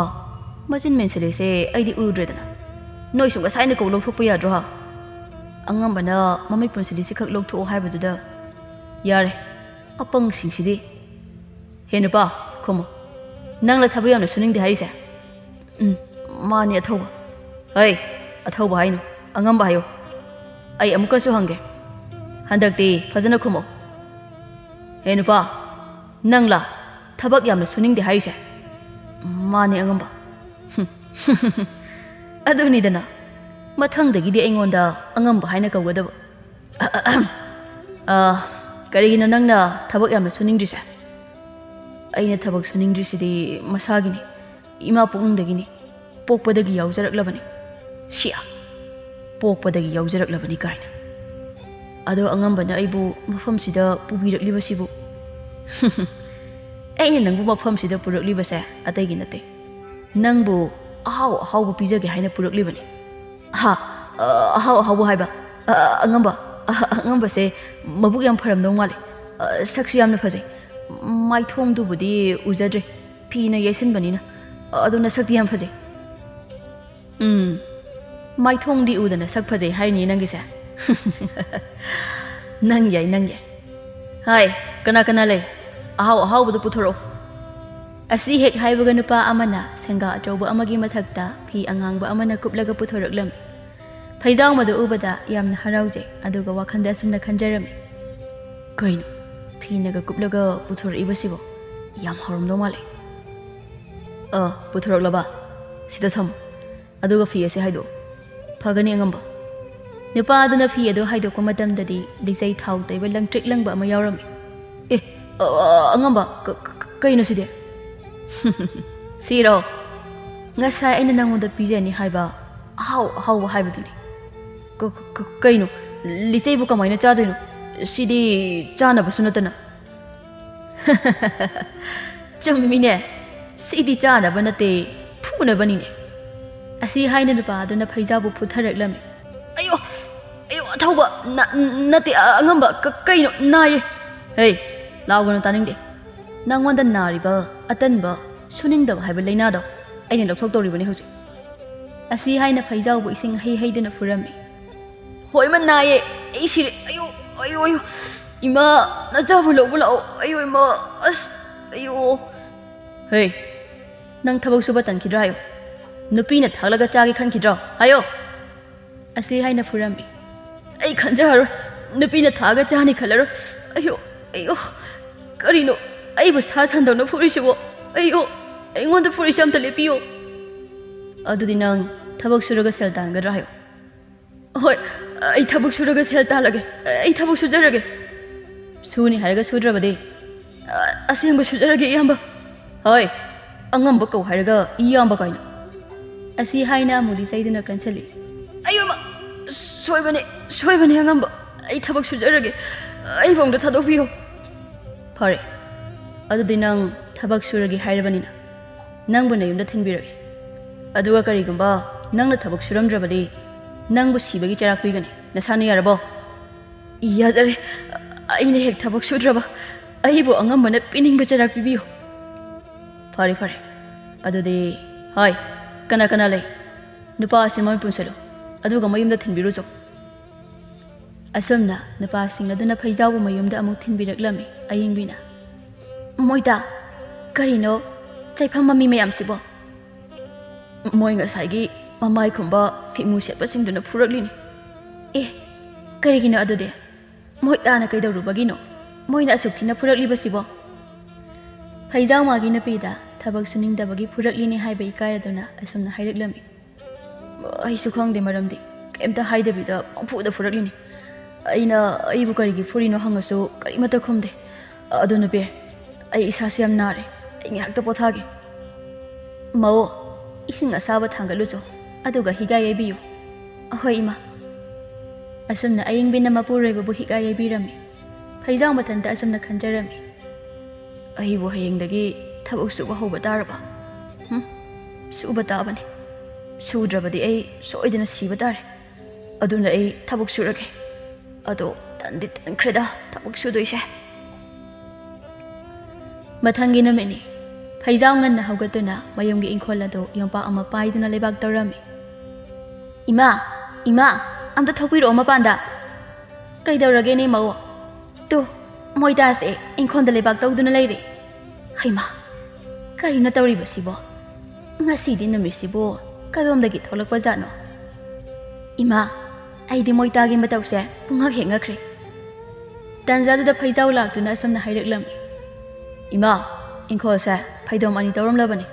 ꯃꯆꯤꯟ ꯃꯦꯟꯁꯤꯜꯂꯤꯁꯦ ꯑꯩꯗꯤ ꯎꯔꯨꯗ꯭ꯔꯦꯗꯅ꯫ ꯅꯣꯏꯁꯨ ꯉꯁꯥꯏꯅ ꯀꯣꯛ ꯂꯧꯊꯣꯛꯄ ꯌꯥꯗ꯭ꯔꯣ ꯍꯥ?" ꯑꯉꯝꯕꯅ ꯃꯃꯤꯠ ꯄꯨꯟꯁꯤꯜꯂꯤꯁꯤꯈꯛ ꯂꯧꯊꯣꯛꯑꯣ ꯍꯥꯏꯕꯗꯨꯗ, "ꯌꯥꯔꯦ, ꯑꯄꯪꯁꯤꯡꯁꯤꯗꯤ꯫" "ꯍꯦ ꯅꯨꯄꯥ, ꯈꯨꯝꯃꯨ꯫ ꯅꯪꯂ ꯊꯕꯛ ꯌꯥꯝꯅ ꯁꯨꯅꯤꯡꯗꯦ ꯍꯥꯏꯔꯤꯁꯦ?" "ꯎꯝ, ꯃꯥꯅꯤ ꯑꯊꯧꯕ꯫" "ꯍꯩ, ꯑꯊꯧꯕ ꯍꯥꯏꯅꯨ, ꯑꯉꯝꯕ ꯍꯥꯏꯌꯨ꯫ ꯑꯩ ꯑꯃꯨꯛꯀꯁꯨ ꯍꯪꯒꯦ꯫ ꯍꯟꯗꯛꯇꯤ ꯐꯖꯅ ꯈꯨꯝꯃꯨ꯫ ꯍꯦ ꯅꯨꯄꯥ, ꯅꯪꯂ ꯊꯕꯛ ꯌꯥꯝꯅ ꯁꯨꯅꯤꯡꯗꯦ ꯍꯥꯏꯔꯤꯁꯦ?" "ꯃꯥꯅꯤ ꯑꯉꯝꯕ꯫" "ꯍꯨꯝ, ꯑꯗꯨꯅꯤꯗꯅ, ꯃꯊꯪꯗꯒꯤꯗꯤ ꯑꯩꯉꯣꯟꯗ ꯑꯉꯝꯕ ꯍꯥꯏꯅ ꯀꯧꯒꯗꯕ꯫" "ꯑ, ꯀꯔꯤꯒꯤꯅꯣ ꯅꯪꯅ ꯊꯕꯛ ꯌꯥꯝꯅ ꯁꯨꯅꯤꯡꯗ꯭ꯔꯤꯁꯦ?" "ꯑꯩꯅ ꯊꯕꯛ ꯁꯨꯅꯤꯡꯗ꯭ꯔꯤꯁꯤꯗꯤ ꯃꯁꯥꯒꯤꯅꯤ꯫ ꯏꯃꯥ ꯄꯨꯛꯅꯨꯡꯗꯒꯤꯅꯤ꯫ ꯄꯣꯛꯄꯗꯒꯤ ꯌꯥꯎꯖꯔꯛꯂꯕꯅꯤ꯫" "ꯁꯤꯌꯥ, ꯄꯣꯛꯄꯗꯒꯤ ꯌꯥꯎꯖꯔꯛꯂꯕꯅꯤ ꯀꯥꯏꯅ꯫ ꯑꯗꯣ ꯑꯉꯝꯕꯅ ꯑꯩꯕꯨ ꯃꯐꯝꯁꯤꯗ ꯄꯨꯕꯤꯔꯛꯂꯤꯕꯁꯤꯕꯨ?" "ꯑꯩꯅ ꯅꯪꯕꯨ ꯃꯐꯝꯁꯤꯗ ꯄꯨꯔꯛꯂꯤꯕꯁꯦ ꯑꯇꯩꯒꯤ ꯅꯠꯇꯦ꯫ ꯅꯪꯕꯨ ꯑꯍꯥꯎ ꯑꯍꯥꯎꯕ ꯄꯤꯖꯒꯦ ꯍꯥꯏꯅ ꯄꯨꯔꯛꯂꯤꯕꯅꯤ꯫" "ꯍꯥ? ꯑ, ꯑꯍꯥꯎ ꯑꯍꯥꯎꯕ ꯍꯥꯏꯕ? ꯑ, ꯑꯉꯝꯕ, ꯑ, ꯑꯉꯝꯕꯁꯦ ꯃꯕꯨꯛ ꯌꯥꯝ ꯐꯔꯝꯗꯧ ꯃꯥꯜꯂꯦ꯫ ꯑ, ꯁꯛꯁꯨ ꯌꯥꯝꯅ ꯐꯖꯩ꯫ ꯃꯥꯏꯊꯣꯡꯗꯨꯕꯨꯗꯤ ꯎꯖꯗ꯭ꯔꯦ, ꯐꯤꯅ ꯌꯩꯁꯟꯕꯅꯤꯅ꯫ ꯑꯗꯣ ꯅꯁꯛꯇꯤ ꯌꯥꯝ ꯐꯖꯩ꯫" "ꯎꯝ, ꯃꯥꯏꯊꯣꯡꯗꯤ ꯎꯗꯅ ꯁꯛ ꯐꯖꯩ ꯍꯥꯏꯔꯤꯅꯤ ꯅꯪꯒꯤꯁꯦ꯫" "ꯅꯪ ꯌꯥꯏ, ꯅꯪ ꯌꯥꯏ꯫ ꯍꯥꯏ, ꯀꯅꯥ ꯀꯅꯥ ꯂꯩ? ꯑꯍꯥꯎ ꯑꯍꯥꯎꯕꯗꯨ ꯄꯨꯊꯣꯔꯛꯑꯣ꯫" ꯑꯁꯤ ꯍꯦꯛ ꯍꯥꯏꯕꯒ ꯅꯨꯄꯥ ꯑꯃꯅ ꯁꯦꯡꯒꯥ ꯑꯆꯧꯕ ꯑꯃꯒꯤ ꯃꯊꯛꯇ ꯐꯤ ꯑꯉꯥꯡꯕ ꯑꯃꯅ ꯀꯨꯞꯂꯒ ꯄꯨꯊꯣꯔꯛꯂꯝꯃꯤ꯫ ꯐꯩꯖꯥꯎꯃꯗꯨ ꯎꯕꯗ ꯌꯥꯝꯅ ꯍꯔꯥꯎꯖꯩ, ꯑꯗꯨꯒ ꯋꯥꯈꯜꯗ ꯑꯁꯨꯝꯅ ꯈꯟꯖꯔꯝꯃꯤ, "ꯀꯩꯅꯣ, ꯐꯤꯅꯒ ꯀꯨꯞꯂꯒ ꯄꯨꯊꯣꯔꯛꯏꯕꯁꯤꯕꯣ? ꯌꯥꯝ ꯍꯥꯎꯔꯝꯗꯧ ꯃꯥꯜꯂꯦ꯫" ꯑ, ꯄꯨꯊꯣꯔꯛꯂꯕ? ꯁꯤꯗ ꯊꯝꯃꯨ꯫ ꯑꯗꯨꯒ ꯐꯤ ꯑꯁꯤ ꯍꯥꯏꯗꯣꯛꯎ꯫ ꯐꯒꯅꯤ, ꯑꯉꯝꯕ꯫ ꯅꯨꯄꯥ ꯑꯗꯨꯅ ꯐꯤ ꯑꯗꯨ ꯍꯥꯏꯗꯣꯛꯄ ꯃꯇꯝꯗꯗꯤ ꯂꯤꯆꯩ ꯊꯥꯎ ꯇꯩꯕ ꯂꯪꯇ꯭ꯔꯤꯛ ꯂꯪꯕ ꯑꯃ ꯌꯥꯎꯔꯝꯃꯤ꯫ "ꯑꯦ, ꯑ, ꯑ, ꯑꯉꯝꯕ, ꯀ-, ꯀ-, ꯀ-, ꯀꯩꯅꯣ ꯁꯤꯗꯤ?" "ꯁꯤꯔꯣ? ꯉꯁꯥꯏ ꯑꯩꯅ ꯅꯪꯉꯣꯟꯗ ꯄꯤꯖꯅꯤ ꯍꯥꯏꯕ ꯑꯍꯥꯎ ꯑꯍꯥꯎꯕ ꯍꯥꯏꯕꯗꯨꯅꯤ꯫" "ꯀ-, ꯀ-, ꯀ-, ꯀꯩꯅꯣ? ꯂꯤꯆꯩꯕꯨ ꯀꯃꯥꯏꯅ ꯆꯥꯗꯣꯏꯅꯣ? ꯁꯤꯗꯤ ꯆꯥꯅꯕꯁꯨ ꯅꯠꯇꯅ꯫" "ꯆꯨꯝꯃꯤꯅꯦ, ꯁꯤꯗꯤ ꯆꯥꯅꯕ ꯅꯠꯇꯦ, ꯐꯨꯅꯕꯅꯤꯅꯦ꯫" ꯑꯁꯤ ꯍꯥꯏꯅ ꯅꯨꯄꯥ ꯑꯗꯨꯅ ꯐꯩꯖꯥꯎꯕꯨ ꯐꯨꯊꯔꯛꯂꯝꯃꯤ꯫ "ꯑꯌꯣ, ꯑꯌꯣ, ꯑꯊꯧꯕ, ꯅ-, ꯅꯠꯇꯦ, ꯑ-, ꯑꯉꯝꯕ, ꯀ-, ꯀꯩꯅꯣ, ꯅꯥꯏꯌꯦ꯫" "ꯍꯦ, ꯂꯥꯎꯒꯅꯨ, ꯇꯥꯅꯤꯡꯗꯦ꯫ ꯅꯪꯉꯣꯟꯗ ꯅꯥꯔꯤꯕ, ꯑꯇꯟꯕ, ꯁꯨꯅꯤꯡꯗꯕ ꯍꯥꯏꯕ ꯂꯥꯏꯅꯥꯗꯣ ꯑꯩꯅ ꯂꯧꯊꯣꯛꯇꯧꯔꯤꯕꯅꯤ ꯍꯧꯖꯤꯛ꯫" ꯑꯁꯤ ꯍꯥꯏꯅ ꯐꯩꯖꯥꯎꯕꯨ ꯏꯁꯤꯡ ꯍꯩ ꯍꯩꯗꯨꯅ ꯐꯨꯔꯝꯃꯤ꯫ "ꯍꯣꯏ, ꯏꯃꯥ, ꯅꯥꯏꯌꯦ꯫ ꯑꯩ ꯁꯤꯔꯦ꯫ ꯑꯌꯣ, ꯑꯌꯣ, ꯑꯌꯣ꯫ ꯏꯃꯥ, ꯅꯆꯥꯕꯨ ꯂꯧꯕ ꯂꯥꯛꯑꯣ꯫ ꯑꯌꯣ, ꯏꯃꯥ, ꯑꯁ, ꯑꯌꯣ꯫" "ꯍꯦ, ꯅꯪ ꯊꯕꯛ ꯁꯨꯕ ꯇꯟꯈꯤꯗ꯭ꯔꯥ ꯍꯥꯏꯌꯣ꯫ ꯅꯨꯄꯤꯅ ꯊꯥꯛꯂꯒ ꯆꯥꯒꯦ ꯈꯟꯈꯤꯗ꯭ꯔꯣ? ꯍꯥꯏꯌꯣ꯫" ꯑꯁꯤ ꯍꯥꯏꯅ ꯐꯨꯔꯝꯃꯤ꯫ "ꯑꯩ ꯈꯟꯖꯔꯣꯏ꯫ ꯅꯨꯄꯤꯅ ꯊꯥꯛꯑꯒ ꯆꯥꯅꯤ ꯈꯜꯂꯔꯣꯏ꯫ ꯑꯌꯣ, ꯑꯌꯣ꯫ ꯀꯔꯤꯅꯣ ꯑꯩꯕꯨ ꯁꯥ ꯁꯟꯗꯧꯅ ꯐꯨꯔꯤꯁꯤꯕꯣ? ꯑꯌꯣ, ꯑꯩꯉꯣꯟꯗ ꯐꯨꯔꯤꯁꯤ ꯑꯝꯇ ꯂꯦꯞꯄꯤꯌꯣ꯫" "ꯑꯗꯨꯗꯤ ꯅꯪ ꯊꯕꯛ ꯁꯨꯔꯒ ꯁꯦꯜ ꯇꯥꯟꯒꯗ꯭ꯔꯥ ꯍꯥꯏꯌꯣ꯫" "ꯍꯣꯏ, ꯑꯩ ꯊꯕꯛ ꯁꯨꯔꯒ ꯁꯦꯜ ꯇꯥꯜꯂꯒꯦ꯫ ꯑꯩ ꯊꯕꯛ ꯁꯨꯖꯔꯒꯦ꯫" "ꯁꯨꯅꯤ ꯍꯥꯏꯔꯒ ꯁꯨꯗ꯭ꯔꯕꯗꯤ?" "ꯑ-, ꯑꯁꯦꯡꯕ ꯁꯨꯖꯔꯒꯦ, ꯏꯌꯥꯝꯕ꯫" "ꯍꯣꯏ, ꯑꯉꯝꯕ ꯀꯧ ꯍꯥꯏꯔꯒ ꯏꯌꯥꯝꯕ ꯀꯥꯏꯅ꯫" ꯑꯁꯤ ꯍꯥꯏꯅ ꯑꯃꯨ ꯂꯤꯆꯩꯗꯨꯅ ꯀꯟꯁꯤꯜꯂꯤ꯫ "ꯑꯌꯣ, ꯏꯃꯥ, ꯁꯣꯏꯕꯅꯦ, ꯁꯣꯏꯕꯅꯦ, ꯑꯉꯝꯕ꯫ ꯑꯩ ꯊꯕꯛ ꯁꯨꯖꯔꯒꯦ꯫ ꯑꯩꯕꯨ ꯑꯝꯇ ꯊꯥꯗꯣꯛꯄꯤꯌꯣ꯫" "ꯐꯔꯦ, ꯑꯗꯨꯗꯤ ꯅꯪ ꯊꯕꯛ ꯁꯨꯔꯒꯦ ꯍꯥꯏꯔꯕꯅꯤꯅ ꯅꯪꯕꯨ ꯅꯌꯨꯝꯗ ꯊꯤꯟꯕꯤꯔꯒꯦ꯫ ꯑꯗꯨꯒ ꯀꯔꯤꯒꯨꯝꯕ ꯅꯪꯅ ꯊꯕꯛ ꯁꯨꯔꯝꯗ꯭ꯔꯕꯗꯤ ꯅꯪꯕꯨ ꯁꯤꯕꯒꯤ ꯆꯩꯔꯥꯛ ꯄꯤꯒꯅꯤ꯫ ꯅꯁꯥꯅ ꯌꯥꯔꯕꯣ?" "ꯌꯥꯖꯔꯦ꯫ ꯑꯩꯅ ꯍꯦꯛ ꯊꯕꯛ ꯁꯨꯗ꯭ꯔꯕ ꯑꯩꯕꯨ ꯑꯉꯝꯕꯅ ꯄꯤꯅꯤꯡꯕ ꯆꯩꯔꯥꯛ ꯄꯤꯕꯤꯌꯨ꯫" "ꯐꯔꯦ, ꯐꯔꯦ꯫ ꯑꯗꯨꯗꯤ, ꯍꯣꯏ, ꯀꯅꯥ ꯀꯅꯥ ꯂꯩ? ꯅꯨꯄꯥ ꯑꯁꯤ ꯃꯃꯤꯠ ꯄꯨꯟꯁꯤꯜꯂꯨ, ꯑꯗꯨꯒ ꯃꯌꯨꯝꯗ ꯊꯤꯟꯕꯤꯔꯨꯆꯣ꯫" ꯑꯁꯨꯝꯅ ꯅꯨꯄꯥꯁꯤꯡ ꯑꯗꯨꯅ ꯐꯩꯖꯥꯎꯕꯨ ꯃꯌꯨꯝꯗ ꯑꯃꯨꯛ ꯊꯤꯟꯕꯤꯔꯛꯂꯝꯃꯤ꯫ ꯑꯌꯤꯡꯕꯤꯅ, "ꯃꯣꯏꯇꯥ, ꯀꯔꯤꯅꯣ ꯆꯩꯐꯝ ꯃꯃꯤ ꯃꯌꯥꯝꯁꯤꯕꯣ?" "ꯃꯣꯏ ꯉꯁꯥꯏꯒꯤ ꯃꯃꯥꯏ ꯈꯨꯝꯕ ꯐꯤꯃꯨ ꯁꯦꯠꯄꯁꯤꯡꯗꯨꯅ ꯐꯨꯔꯛꯂꯤꯅꯤ꯫" "ꯑꯦ, ꯀꯔꯤꯒꯤꯅꯣ ꯑꯗꯨꯗꯤ? ꯃꯣꯏꯇꯥꯅ ꯀꯩꯗꯧꯔꯨꯕꯒꯤꯅꯣ ꯃꯣꯏꯅ ꯑꯁꯨꯛ ꯊꯤꯅ ꯐꯨꯔꯛꯂꯤꯕꯁꯤꯕꯣ?" ꯐꯩꯖꯥꯎ ꯃꯥꯒꯤ ꯅꯨꯄꯤꯗ ꯊꯕꯛ ꯁꯨꯅꯤꯡꯗꯕꯒꯤ ꯐꯨꯔꯛꯂꯤꯅꯤ ꯍꯥꯏꯕ ꯏꯀꯥꯏꯔꯗꯨꯅ ꯑꯁꯨꯝꯅ ꯍꯥꯏꯔꯛꯂꯝꯃꯤ꯫ "ꯑꯩꯁꯨ ꯈꯪꯗꯦ ꯃꯔꯝꯗꯤ, ꯀꯩꯝꯇ ꯍꯥꯏꯗꯕꯤꯗ ꯄꯪꯐꯨꯗ ꯐꯨꯔꯛꯂꯤꯅꯤ꯫ ꯑꯩꯅ ꯑꯩꯕꯨ ꯀꯔꯤꯒꯤ ꯐꯨꯔꯤꯅꯣ ꯍꯪꯉꯁꯨ ꯀꯔꯤꯃꯠꯇ ꯈꯨꯝꯗꯦ꯫ ꯑꯗꯨ ꯅꯨꯄꯤ, ꯑꯩ ꯏꯁꯥꯁꯦ ꯌꯥꯝ ꯅꯥꯔꯦ, ꯑꯩ ꯉꯥꯏꯍꯥꯛꯇ ꯄꯣꯊꯥꯒꯦ꯫ ꯃꯧ, ꯏꯁꯤꯡ ꯑꯁꯥꯕ ꯊꯥꯡꯒꯠꯂꯨꯆꯣ, ꯑꯗꯨꯒ ꯍꯤꯒꯥꯏ ꯌꯩꯕꯤꯌꯨ꯫" "ꯑꯍꯣꯏ ꯏꯃꯥ꯫" ꯑꯁꯨꯝꯅ ꯑꯌꯤꯡꯕꯤꯅ ꯃꯄꯨꯔꯣꯏꯕꯕꯨ ꯍꯤꯒꯥꯏ ꯌꯩꯕꯤꯔꯝꯃꯤ꯫ ꯐꯩꯖꯥꯎ ꯃꯊꯟꯇ ꯑꯁꯨꯝꯅ ꯈꯟꯖꯔꯝꯃꯤ꯫ "ꯑꯩꯕꯨ ꯍꯌꯦꯡꯗꯒꯤ ꯊꯕꯛ ꯁꯨꯕ ꯍꯧꯕ ꯇꯥꯔꯕ? ꯍꯨꯝ, ꯁꯨꯕ ꯇꯥꯕꯅꯤ꯫ ꯁꯨꯗ꯭ꯔꯕꯗꯤ ꯑꯩ ꯁꯣꯏꯗꯅ ꯁꯤꯕ ꯇꯥꯔꯦ꯫ ꯑꯗꯨꯅ ꯑꯩ ꯊꯕꯛ ꯁꯨꯔꯒꯦ꯫ ꯑꯗꯣ ꯇꯟꯗꯤ ꯇꯟꯈ꯭ꯔꯦꯗ ꯊꯕꯛ ꯁꯨꯗꯣꯏꯁꯦ꯫" ꯃꯊꯪꯒꯤ ꯅꯨꯃꯤꯠꯅꯤ꯫ ꯐꯩꯖꯥꯎ ꯉꯟꯅ ꯍꯧꯒꯠꯇꯨꯅ ꯃꯌꯨꯝꯒꯤ ꯏꯪꯈꯣꯜ ꯑꯗꯨ ꯌꯣꯝꯄꯥꯛ ꯑꯃ ꯄꯥꯏꯗꯨꯅ ꯂꯩꯕꯥꯛ ꯇꯧꯔꯝꯃꯤ꯫ "ꯏꯃꯥ, ꯏꯃꯥ, ꯑꯝꯇ ꯊꯣꯛꯄꯤꯔꯛꯑꯣ ꯃꯄꯥꯟꯗ꯫" "ꯀꯩꯗꯧꯔꯒꯦꯅꯦ ꯃꯧ?" "ꯇꯨ, ꯃꯣꯏꯗꯥꯁꯦ ꯏꯪꯈꯣꯜꯗ ꯂꯩꯕꯥꯛ ꯇꯧꯗꯨꯅ ꯂꯩꯔꯦ꯫" "ꯍꯩꯃꯥ, ꯀꯔꯤꯅꯣ ꯇꯧꯔꯤꯕꯁꯤꯕꯣ? ꯉꯁꯤꯗꯤ ꯅꯨꯃꯤꯠꯁꯤꯕꯨ ꯀꯗꯣꯝꯗꯒꯤ ꯊꯣꯛꯂꯛꯄ ꯖꯥꯠꯅꯣ? ꯏꯃꯥ, ꯑꯩꯗꯤ ꯃꯣꯏꯇꯥꯒꯤ ꯃꯇꯧꯁꯦ ꯄꯨꯡꯉꯛ ꯍꯦꯛ ꯉꯛꯈ꯭ꯔꯦ꯫" ꯇꯥꯟꯖꯥꯗꯨꯗ ꯐꯩꯖꯥꯎ ꯂꯥꯛꯇꯨꯅ ꯑꯁꯨꯝꯅ ꯍꯥꯏꯔꯛꯂꯝꯃꯤ꯫ "ꯏꯃꯥ, ꯏꯪꯈꯣꯜꯁꯦ ꯐꯩꯗꯣꯝ ꯑꯅꯤ ꯇꯧꯔꯝꯂꯕꯅꯤ꯫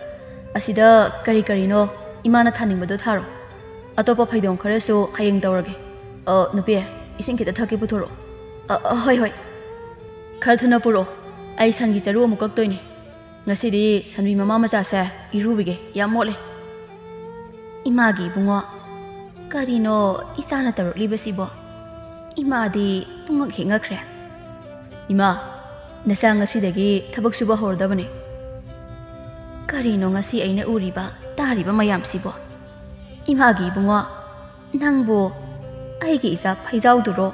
ꯑꯁꯤꯗ ꯀꯔꯤ ꯀꯔꯤꯅꯣ ꯏꯃꯥꯅ ꯊꯥꯅꯤꯡꯕꯗꯣ ꯊꯥꯔꯣ꯫ ꯑꯇꯣꯞꯄ ꯐꯩꯗꯣꯝ ꯈꯔꯁꯨ ꯍꯌꯦꯡ ꯇꯧꯔꯒꯦ꯫ ꯑ, ꯅꯨꯄꯤ, ꯏꯁꯤꯡ ꯈꯤꯇ ꯊꯛꯀꯦ ꯄꯨꯊꯣꯔꯛꯑꯣ꯫" "ꯑ, ꯑ, ꯍꯣꯏ, ꯍꯣꯏ꯫ ꯈꯔ ꯊꯨꯅ ꯄꯨꯔꯛꯑꯣ꯫ ꯑꯩ ꯁꯟꯒꯤ ꯆꯔꯨ ꯑꯃꯨꯛ ꯀꯛꯇꯣꯏꯅꯦ꯫ ꯉꯁꯤꯗꯤ ꯁꯟꯕꯤ ꯃꯃꯥ ꯃꯆꯥꯁꯦ ꯏꯔꯨꯕꯤꯒꯦ, ꯌꯥꯝ ꯃꯣꯠꯂꯦ꯫" ꯏꯃꯥꯒꯤ ꯏꯕꯨꯡꯉꯣ, ꯀꯔꯤꯅꯣ ꯏꯆꯥꯅ ꯇꯧꯔꯛꯂꯤꯕꯁꯤꯕꯣ? ꯏꯃꯥꯗꯤ ꯄꯨꯡꯉꯛ ꯍꯦꯛ ꯉꯛꯈ꯭ꯔꯦ꯫ "ꯏꯃꯥ, ꯅꯆꯥ ꯉꯁꯤꯗꯒꯤ ꯊꯕꯛ ꯁꯨꯕ ꯍꯧꯔꯗꯕꯅꯤ꯫" ꯀꯔꯤꯅꯣ ꯉꯁꯤ ꯑꯩꯅ ꯎꯔꯤꯕ, ꯇꯥꯔꯤꯕ ꯃꯌꯥꯝꯁꯤꯕꯣ? ꯏꯃꯥꯒꯤ ꯏꯕꯨꯡꯉꯣ, ꯅꯪꯕꯨ ꯑꯩꯒꯤ ꯏꯆꯥ ꯐꯩꯖꯥꯎꯗꯨꯔꯣ?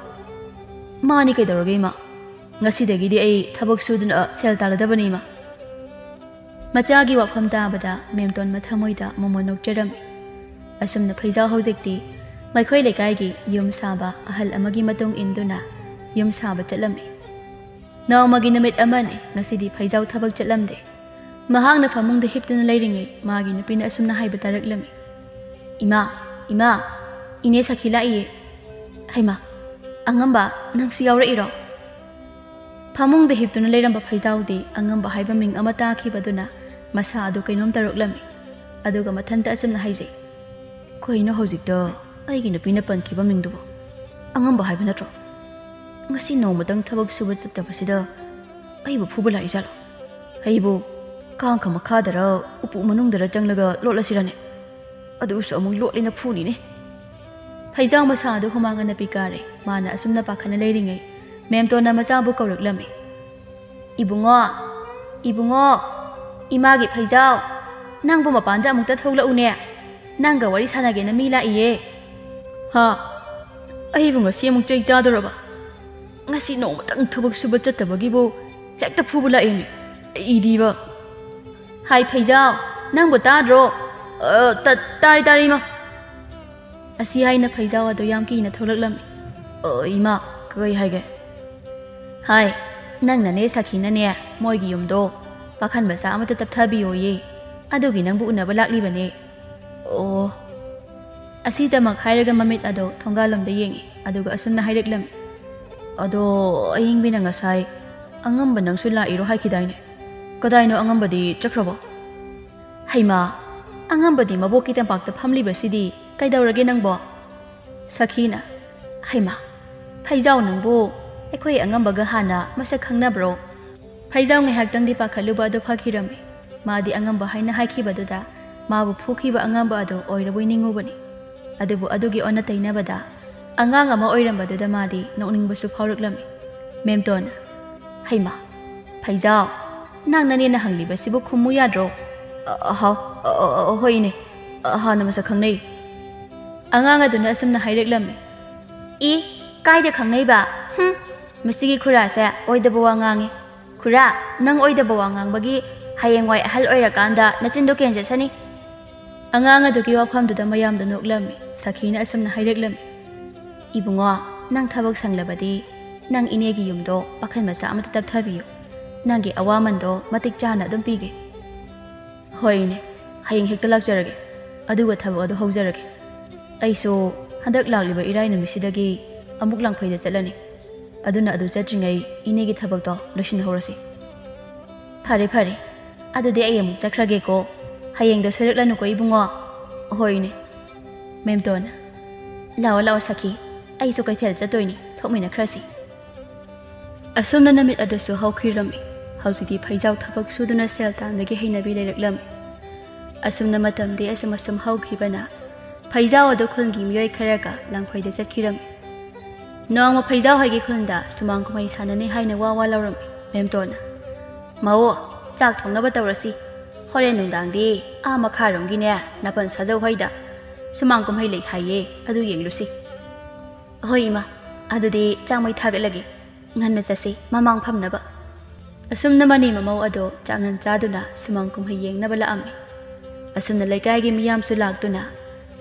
ꯃꯥꯅꯤ, ꯀꯩꯗꯧꯔꯒꯦ ꯏꯃꯥ? ꯉꯁꯤꯗꯒꯤꯗꯤ ꯑꯩ ꯊꯕꯛ ꯁꯨꯗꯨꯅ ꯁꯦꯜ ꯇꯥꯜꯂꯗꯕꯅꯤ ꯏꯃꯥ꯫ ꯃꯆꯥꯒꯤ ꯋꯥꯐꯝ ꯇꯥꯕꯗ ꯃꯦꯝꯇꯣꯟ ꯃꯊꯃꯣꯏꯗ ꯃꯣꯃꯣꯟ ꯅꯣꯛꯆꯔꯝꯃꯤ꯫ ꯑꯁꯨꯝꯅ ꯐꯩꯖꯥꯎ ꯍꯧꯖꯤꯛꯇꯤ ꯃꯈꯣꯏ ꯂꯩꯀꯥꯏꯒꯤ ꯌꯨꯝ ꯁꯥꯕ ꯑꯍꯜ ꯑꯃꯒꯤ ꯃꯇꯨꯡ ꯏꯟꯗꯨꯅ ꯌꯨꯝ ꯁꯥꯕ ꯆꯠꯂꯝꯃꯤ꯫ ꯅꯣꯡꯃꯒꯤ ꯅꯨꯃꯤꯠ ꯑꯃꯅꯤ, ꯉꯁꯤꯗꯤ ꯐꯩꯖꯥꯎ ꯊꯕꯛ ꯆꯠꯂꯝꯗꯦ꯫ ꯃꯍꯥꯛꯅ ꯐꯃꯨꯡꯗ ꯍꯤꯞꯇꯨꯅ ꯂꯩꯔꯤꯉꯩ ꯃꯥꯒꯤ ꯅꯨꯄꯤꯅ ꯑꯁꯨꯝꯅ ꯍꯥꯏꯕ ꯇꯥꯔꯛꯂꯝꯃꯤ, "ꯏꯃꯥ, ꯏꯃꯥ, ꯏꯅꯦ ꯁꯈꯤ ꯂꯥꯛꯏꯌꯦ꯫" "ꯍꯩꯃꯥ, ꯑꯉꯝꯕ, ꯅꯪꯁꯨ ꯌꯥꯎꯔꯛꯏꯔꯣ?" ꯐꯃꯨꯡꯗ ꯍꯤꯞꯇꯨꯅ ꯂꯩꯔꯝꯕ ꯐꯩꯖꯥꯎꯗꯤ ꯑꯉꯝꯕ ꯍꯥꯏꯕ ꯃꯤꯡ ꯑꯃ ꯇꯥꯈꯤꯕꯗꯨꯅ ꯃꯁꯥ ꯑꯗꯨ ꯀꯩꯅꯣꯝ ꯇꯧꯔꯛꯂꯝꯃꯤ꯫ ꯑꯗꯨꯒ ꯃꯊꯟꯇ ꯑꯁꯨꯝꯅ ꯍꯥꯏꯖꯩ, "ꯀꯩꯅꯣ ꯍꯧꯖꯤꯛꯇ ꯑꯩꯒꯤ ꯅꯨꯄꯤꯅ ꯄꯟꯈꯤꯕ ꯃꯤꯡꯗꯨꯕꯨ? ꯑꯉꯝꯕ ꯍꯥꯏꯕ ꯅꯠꯇ꯭ꯔꯣ? ꯉꯁꯤ ꯅꯣꯡꯃꯇꯪ ꯊꯕꯛ ꯁꯨꯕ ꯆꯠꯇꯕꯁꯤꯗ ꯑꯩꯕꯨ ꯐꯨꯕ ꯂꯥꯛꯏꯖꯥꯠꯂꯣ? ꯑꯩꯕꯨ ꯀꯥꯡꯈ ꯃꯈꯥꯗꯔ ꯎꯄꯨ ꯃꯅꯨꯡꯗꯔ ꯆꯪꯂꯒ ꯂꯣꯠꯂꯁꯤꯔꯅꯦ? ꯑꯗꯨꯁꯨ ꯑꯃꯨꯛ ꯂꯣꯠꯂꯦꯅ ꯐꯨꯅꯤꯅꯦ꯫" ꯐꯩꯖꯥꯎ ꯃꯁꯥ ꯑꯗꯨ ꯍꯨꯃꯥꯡ ꯑꯅꯞꯄꯤ ꯀꯥꯔꯦ꯫ ꯃꯥꯅ ꯑꯁꯨꯝꯅ ꯄꯥꯈꯠꯅ ꯂꯩꯔꯤꯉꯩ ꯃꯦꯝꯇꯣꯟꯅ ꯃꯆꯥꯕꯨ ꯀꯧꯔꯛꯂꯝꯃꯤ꯫ "ꯏꯕꯨꯡꯉꯣ, ꯏꯕꯨꯡꯉꯣ, ꯏꯃꯥꯒꯤ ꯐꯩꯖꯥꯎ, ꯅꯪꯕꯨ ꯃꯄꯥꯟꯗ ꯑꯃꯨꯛꯇ ꯊꯣꯛꯂꯛꯎꯅꯦ꯫ ꯅꯪꯒ ꯋꯥꯔꯤ ꯁꯥꯟꯅꯒꯦꯅ ꯃꯤ ꯂꯥꯛꯏꯌꯦ꯫" "ꯍꯥ? ꯑꯩꯕꯨ ꯉꯁꯤ ꯑꯃꯨꯛ ꯆꯩ ꯆꯥꯗꯣꯔꯕ? ꯉꯁꯤ ꯅꯣꯡꯃꯇꯪ ꯊꯕꯛ ꯁꯨꯕ ꯆꯠꯇꯕꯒꯤꯕꯨ ꯍꯦꯛꯇ ꯐꯨꯕ ꯂꯥꯛꯏꯅꯦ꯫ ꯑꯩꯗꯤꯕ꯫" "ꯍꯥꯏ ꯐꯩꯖꯥꯎ, ꯅꯪꯕꯨ ꯇꯥꯗ꯭ꯔꯣ?" "ꯑ, ꯇ-, ꯇꯥꯔꯦ, ꯇꯥꯔꯦ, ꯏꯃꯥ꯫" ꯑꯁꯤ ꯍꯥꯏꯅ ꯐꯩꯖꯥꯎ ꯑꯗꯨ ꯌꯥꯝ ꯀꯤꯅ ꯊꯣꯛꯂꯛꯂꯝꯃꯤ꯫ "ꯑ, ꯏꯃꯥ, ꯀꯔꯤ ꯍꯥꯏꯒꯦ?" "ꯍꯥꯏ, ꯅꯪꯅꯅꯦ ꯁꯈꯤꯅꯅꯦ ꯃꯣꯏꯒꯤ ꯌꯨꯝꯗꯣ ꯄꯥꯈꯟ ꯃꯆꯥ ꯑꯃꯠꯇ ꯇꯞꯊꯕꯤꯌꯣꯌꯦ꯫ ꯑꯗꯨꯒꯤ ꯅꯪꯕꯨ ꯎꯅꯕ ꯂꯥꯛꯂꯤꯕꯅꯦ꯫" "ꯑꯣ꯫" ꯑꯁꯤꯗꯃꯛ ꯍꯥꯏꯔꯒ ꯃꯃꯤꯠ ꯑꯗꯣ ꯊꯣꯡꯒꯥꯜꯂꯣꯝꯗ ꯌꯦꯡꯉꯤ꯫ ꯑꯗꯨꯒ ꯑꯁꯨꯝꯅ ꯍꯥꯏꯔꯛꯂꯝꯃꯤ꯫ "ꯑꯗꯣ ꯑꯌꯤꯡꯕꯤꯅ ꯉꯁꯥꯏ ꯑꯉꯝꯕ ꯅꯪꯁꯨ ꯂꯥꯛꯏꯔꯣ ꯍꯥꯏꯈꯤꯗꯥꯏꯅꯦ? ꯀꯗꯥꯏꯅꯣ ꯑꯉꯝꯕꯗꯤ ꯆꯠꯈ꯭ꯔꯕꯣ?" "ꯍꯩꯃꯥ, ꯑꯉꯝꯕꯗꯤ ꯃꯕꯣꯛꯀꯤ ꯇꯝꯄꯥꯛꯇ ꯐꯝꯂꯤꯕꯁꯤꯗꯤ꯫ ꯀꯩꯗꯧꯔꯒꯦ ꯅꯪꯕꯣ?" ꯁꯈꯤꯅ, "ꯍꯩꯃꯥ, ꯐꯩꯖꯥꯎ ꯅꯪꯕꯨ ꯑꯩꯈꯣꯏ ꯑꯉꯝꯕꯒ ꯍꯥꯟꯅ ꯃꯁꯛ ꯈꯪꯅꯕ꯭ꯔꯣ?" ꯐꯩꯖꯥꯎ ꯉꯥꯏꯍꯥꯛꯇꯪꯗꯤ ꯄꯥꯈꯠꯂꯨꯕ ꯑꯗꯨ ꯐꯈꯤꯔꯝꯃꯤ꯫ ꯃꯥꯗꯤ ꯑꯉꯝꯕ ꯍꯥꯏꯅ ꯍꯥꯏꯈꯤꯕꯗꯨꯗ ꯃꯥꯕꯨ ꯐꯨꯈꯤꯕ ꯑꯉꯝꯕ ꯑꯗꯨ ꯑꯣꯏꯔꯕꯣꯏ ꯅꯤꯡꯉꯨꯕꯅꯤ꯫ ꯑꯗꯨꯕꯨ ꯑꯗꯨꯒꯤ ꯑꯣꯟꯅ ꯇꯩꯅꯕꯗ ꯑꯉꯥꯡ ꯑꯃ ꯑꯣꯏꯔꯝꯕꯗꯨꯗ ꯃꯥꯗꯤ ꯅꯣꯛꯅꯤꯡꯕꯁꯨ ꯐꯥꯎꯔꯛꯂꯝꯃꯤ꯫ ꯃꯦꯝꯇꯣꯟꯅ, "ꯍꯩꯃꯥ, ꯐꯩꯖꯥꯎ, ꯅꯪ ꯅꯅꯦꯅ ꯍꯪꯂꯤꯕꯁꯤꯕꯨ ꯈꯨꯝꯃꯨ ꯌꯥꯗ꯭ꯔꯣ?" "ꯑ-, ꯑꯍꯥꯎ, ꯑ-, ꯑ-, ꯑ-, ꯍꯣꯏ ꯏꯅꯦ, ꯑ-, ꯍꯥꯟꯅ ꯃꯁꯛ ꯈꯪꯅꯩ꯫" ꯑꯉꯥꯡ ꯑꯗꯨꯅ ꯑꯁꯨꯝꯅ ꯍꯥꯏꯔꯛꯂꯝꯃꯤ꯫ "ꯏ, ꯀꯥꯏꯗ ꯈꯪꯅꯩꯕ? ꯍꯨꯝ, ꯃꯁꯤꯒꯤ ꯈꯨꯔꯥꯁꯦ ꯑꯣꯏꯗꯕ ꯋꯥ ꯉꯥꯡꯉꯤ꯫ ꯈꯨꯔꯥ, ꯅꯪ ꯑꯣꯏꯗꯕ ꯋꯥ ꯉꯥꯡꯕꯒꯤ ꯍꯌꯦꯡꯋꯥꯏ ꯑꯍꯜ ꯑꯣꯏꯔꯀꯥꯟꯗ ꯅꯆꯤꯟꯗꯣ ꯀꯦꯟꯖꯁꯅꯤ꯫" ꯑꯉꯥꯡ ꯑꯗꯨꯒꯤ ꯋꯥꯐꯝꯗꯨꯗ ꯃꯌꯥꯝꯗꯣ ꯅꯣꯛꯂꯝꯃꯤ꯫ ꯁꯈꯤꯅ ꯑꯁꯨꯝꯅ ꯍꯥꯏꯔꯛꯂꯝꯃꯤ, "ꯏꯕꯨꯡꯉꯣ, ꯅꯪ ꯊꯕꯛ ꯁꯪꯂꯕꯗꯤ ꯅꯪ ꯏꯅꯦꯒꯤ ꯌꯨꯝꯗꯣ ꯄꯥꯈꯟ ꯃꯆꯥ ꯑꯃꯇ ꯇꯞꯊꯕꯤꯌꯨ꯫ ꯅꯪꯒꯤ ꯑꯋꯥꯃꯟꯗꯣ ꯃꯇꯤꯛ ꯆꯥꯅ ꯑꯗꯨꯝ ꯄꯤꯒꯦ꯫" "ꯍꯣꯏ ꯏꯅꯦ, ꯍꯌꯦꯡ ꯍꯦꯛꯇ ꯂꯥꯛꯆꯔꯒꯦ꯫ ꯑꯗꯨꯒ ꯊꯕꯛ ꯑꯗꯨ ꯍꯧꯖꯔꯒꯦ꯫ ꯑꯩꯁꯨ ꯍꯟꯗꯛ ꯂꯥꯛꯂꯤꯕ ꯏꯔꯥꯏ ꯅꯨꯃꯤꯠꯁꯤꯗꯒꯤ ꯑꯃꯨꯛ ꯂꯥꯡꯐꯩꯗ ꯆꯠꯂꯅꯤ꯫ ꯑꯗꯨꯅ ꯑꯗꯨ ꯆꯠꯇ꯭ꯔꯤꯉꯩ ꯏꯅꯦꯒꯤ ꯊꯕꯛꯇꯣ ꯂꯣꯏꯁꯤꯟꯍꯧꯔꯁꯤ꯫" "ꯐꯔꯦ, ꯐꯔꯦ꯫ ꯑꯗꯨꯗꯤ ꯑꯩ ꯑꯃꯨꯛ ꯆꯠꯈ꯭ꯔꯒꯦꯀꯣ꯫ ꯍꯌꯦꯡꯗꯣ ꯁꯣꯏꯔꯛꯂꯅꯨꯀꯣ ꯏꯕꯨꯡꯉꯣ꯫ ꯑꯍꯣꯏꯅꯦ꯫ ꯃꯦꯝꯇꯣꯟꯅ, "ꯂꯥꯛꯑꯣ ꯂꯥꯛꯑꯣ ꯁꯈꯤ, ꯑꯩꯁꯨ ꯀꯩꯊꯦꯜ ꯆꯠꯇꯣꯏꯅꯤ, ꯊꯣꯛꯃꯤꯟꯅꯈ꯭ꯔꯁꯤ"꯫ ꯑꯁꯨꯝꯅ ꯅꯨꯃꯤꯠ ꯑꯗꯨꯁꯨ ꯍꯧꯈꯤꯔꯝꯃꯤ꯫ ꯍꯧꯖꯤꯛꯇꯤ ꯐꯩꯖꯥꯎ ꯊꯕꯛ ꯁꯨꯗꯨꯅ ꯁꯦꯜ ꯇꯥꯟꯕꯒꯤ ꯍꯩꯅꯕꯤ ꯂꯩꯔꯛꯂꯝꯃꯤ꯫ ꯑꯁꯨꯝꯅ ꯃꯇꯝꯗꯤ ꯑꯁꯨꯝ ꯑꯁꯨꯝ ꯍꯧꯈꯤꯕꯅ ꯐꯩꯖꯥꯎ ꯑꯗꯨ ꯈꯨꯜꯒꯤ ꯃꯤꯑꯣꯏ ꯈꯔꯒ ꯂꯪꯐꯩꯗ ꯆꯠꯈꯤꯔꯝꯃꯤ꯫ ꯅꯣꯡꯃ ꯐꯩꯖꯥꯎ ꯍꯣꯏꯒꯤ ꯈꯨꯜꯗ ꯁꯨꯃꯥꯡ ꯀꯨꯝꯍꯩ ꯁꯥꯟꯅꯅꯤ ꯍꯥꯏꯅ ꯋꯥ ꯋꯥ ꯂꯥꯎꯔꯝꯃꯤ ꯃꯦꯝꯇꯣꯟꯅ꯫ "ꯃꯧ, ꯆꯥꯛ ꯊꯣꯡꯅꯕ ꯇꯧꯔꯁꯤ꯫ ꯍꯣꯔꯦꯟ ꯅꯨꯡꯗꯥꯡꯗꯤ ꯑꯥ ꯃꯈꯥꯔꯣꯝꯒꯤꯅꯦ ꯅꯥꯄꯟ ꯁꯥꯖꯧ ꯍꯣꯏꯗ ꯁꯨꯃꯥꯡ ꯀꯨꯝꯍꯩ ꯂꯩ ꯍꯥꯏꯌꯦ, ꯑꯗꯨ ꯌꯦꯡꯂꯨꯁꯤ"꯫ "ꯍꯣꯏ ꯏꯃꯥ, ꯑꯗꯨꯗꯤ ꯆꯥꯛ ꯃꯩ ꯊꯥꯒꯠꯂꯒꯦ꯫ ꯉꯟꯅ ꯆꯠꯁꯤ, ꯃꯃꯥꯡ ꯐꯝꯅꯕ"꯫ ꯑꯁꯨꯝꯅ ꯃꯅꯤ ꯃꯃꯧ ꯑꯗꯣ ꯆꯥꯛꯉꯟ ꯆꯥꯗꯨꯅ ꯁꯨꯃꯥꯡ ꯀꯨꯝꯍꯩ ꯌꯦꯡꯅꯕ ꯂꯥꯛꯑꯝꯃꯤ꯫ ꯑꯁꯨꯝꯅ ꯂꯩꯀꯥꯏꯒꯤ ꯃꯤꯌꯥꯝꯁꯨ ꯂꯥꯛꯇꯨꯅ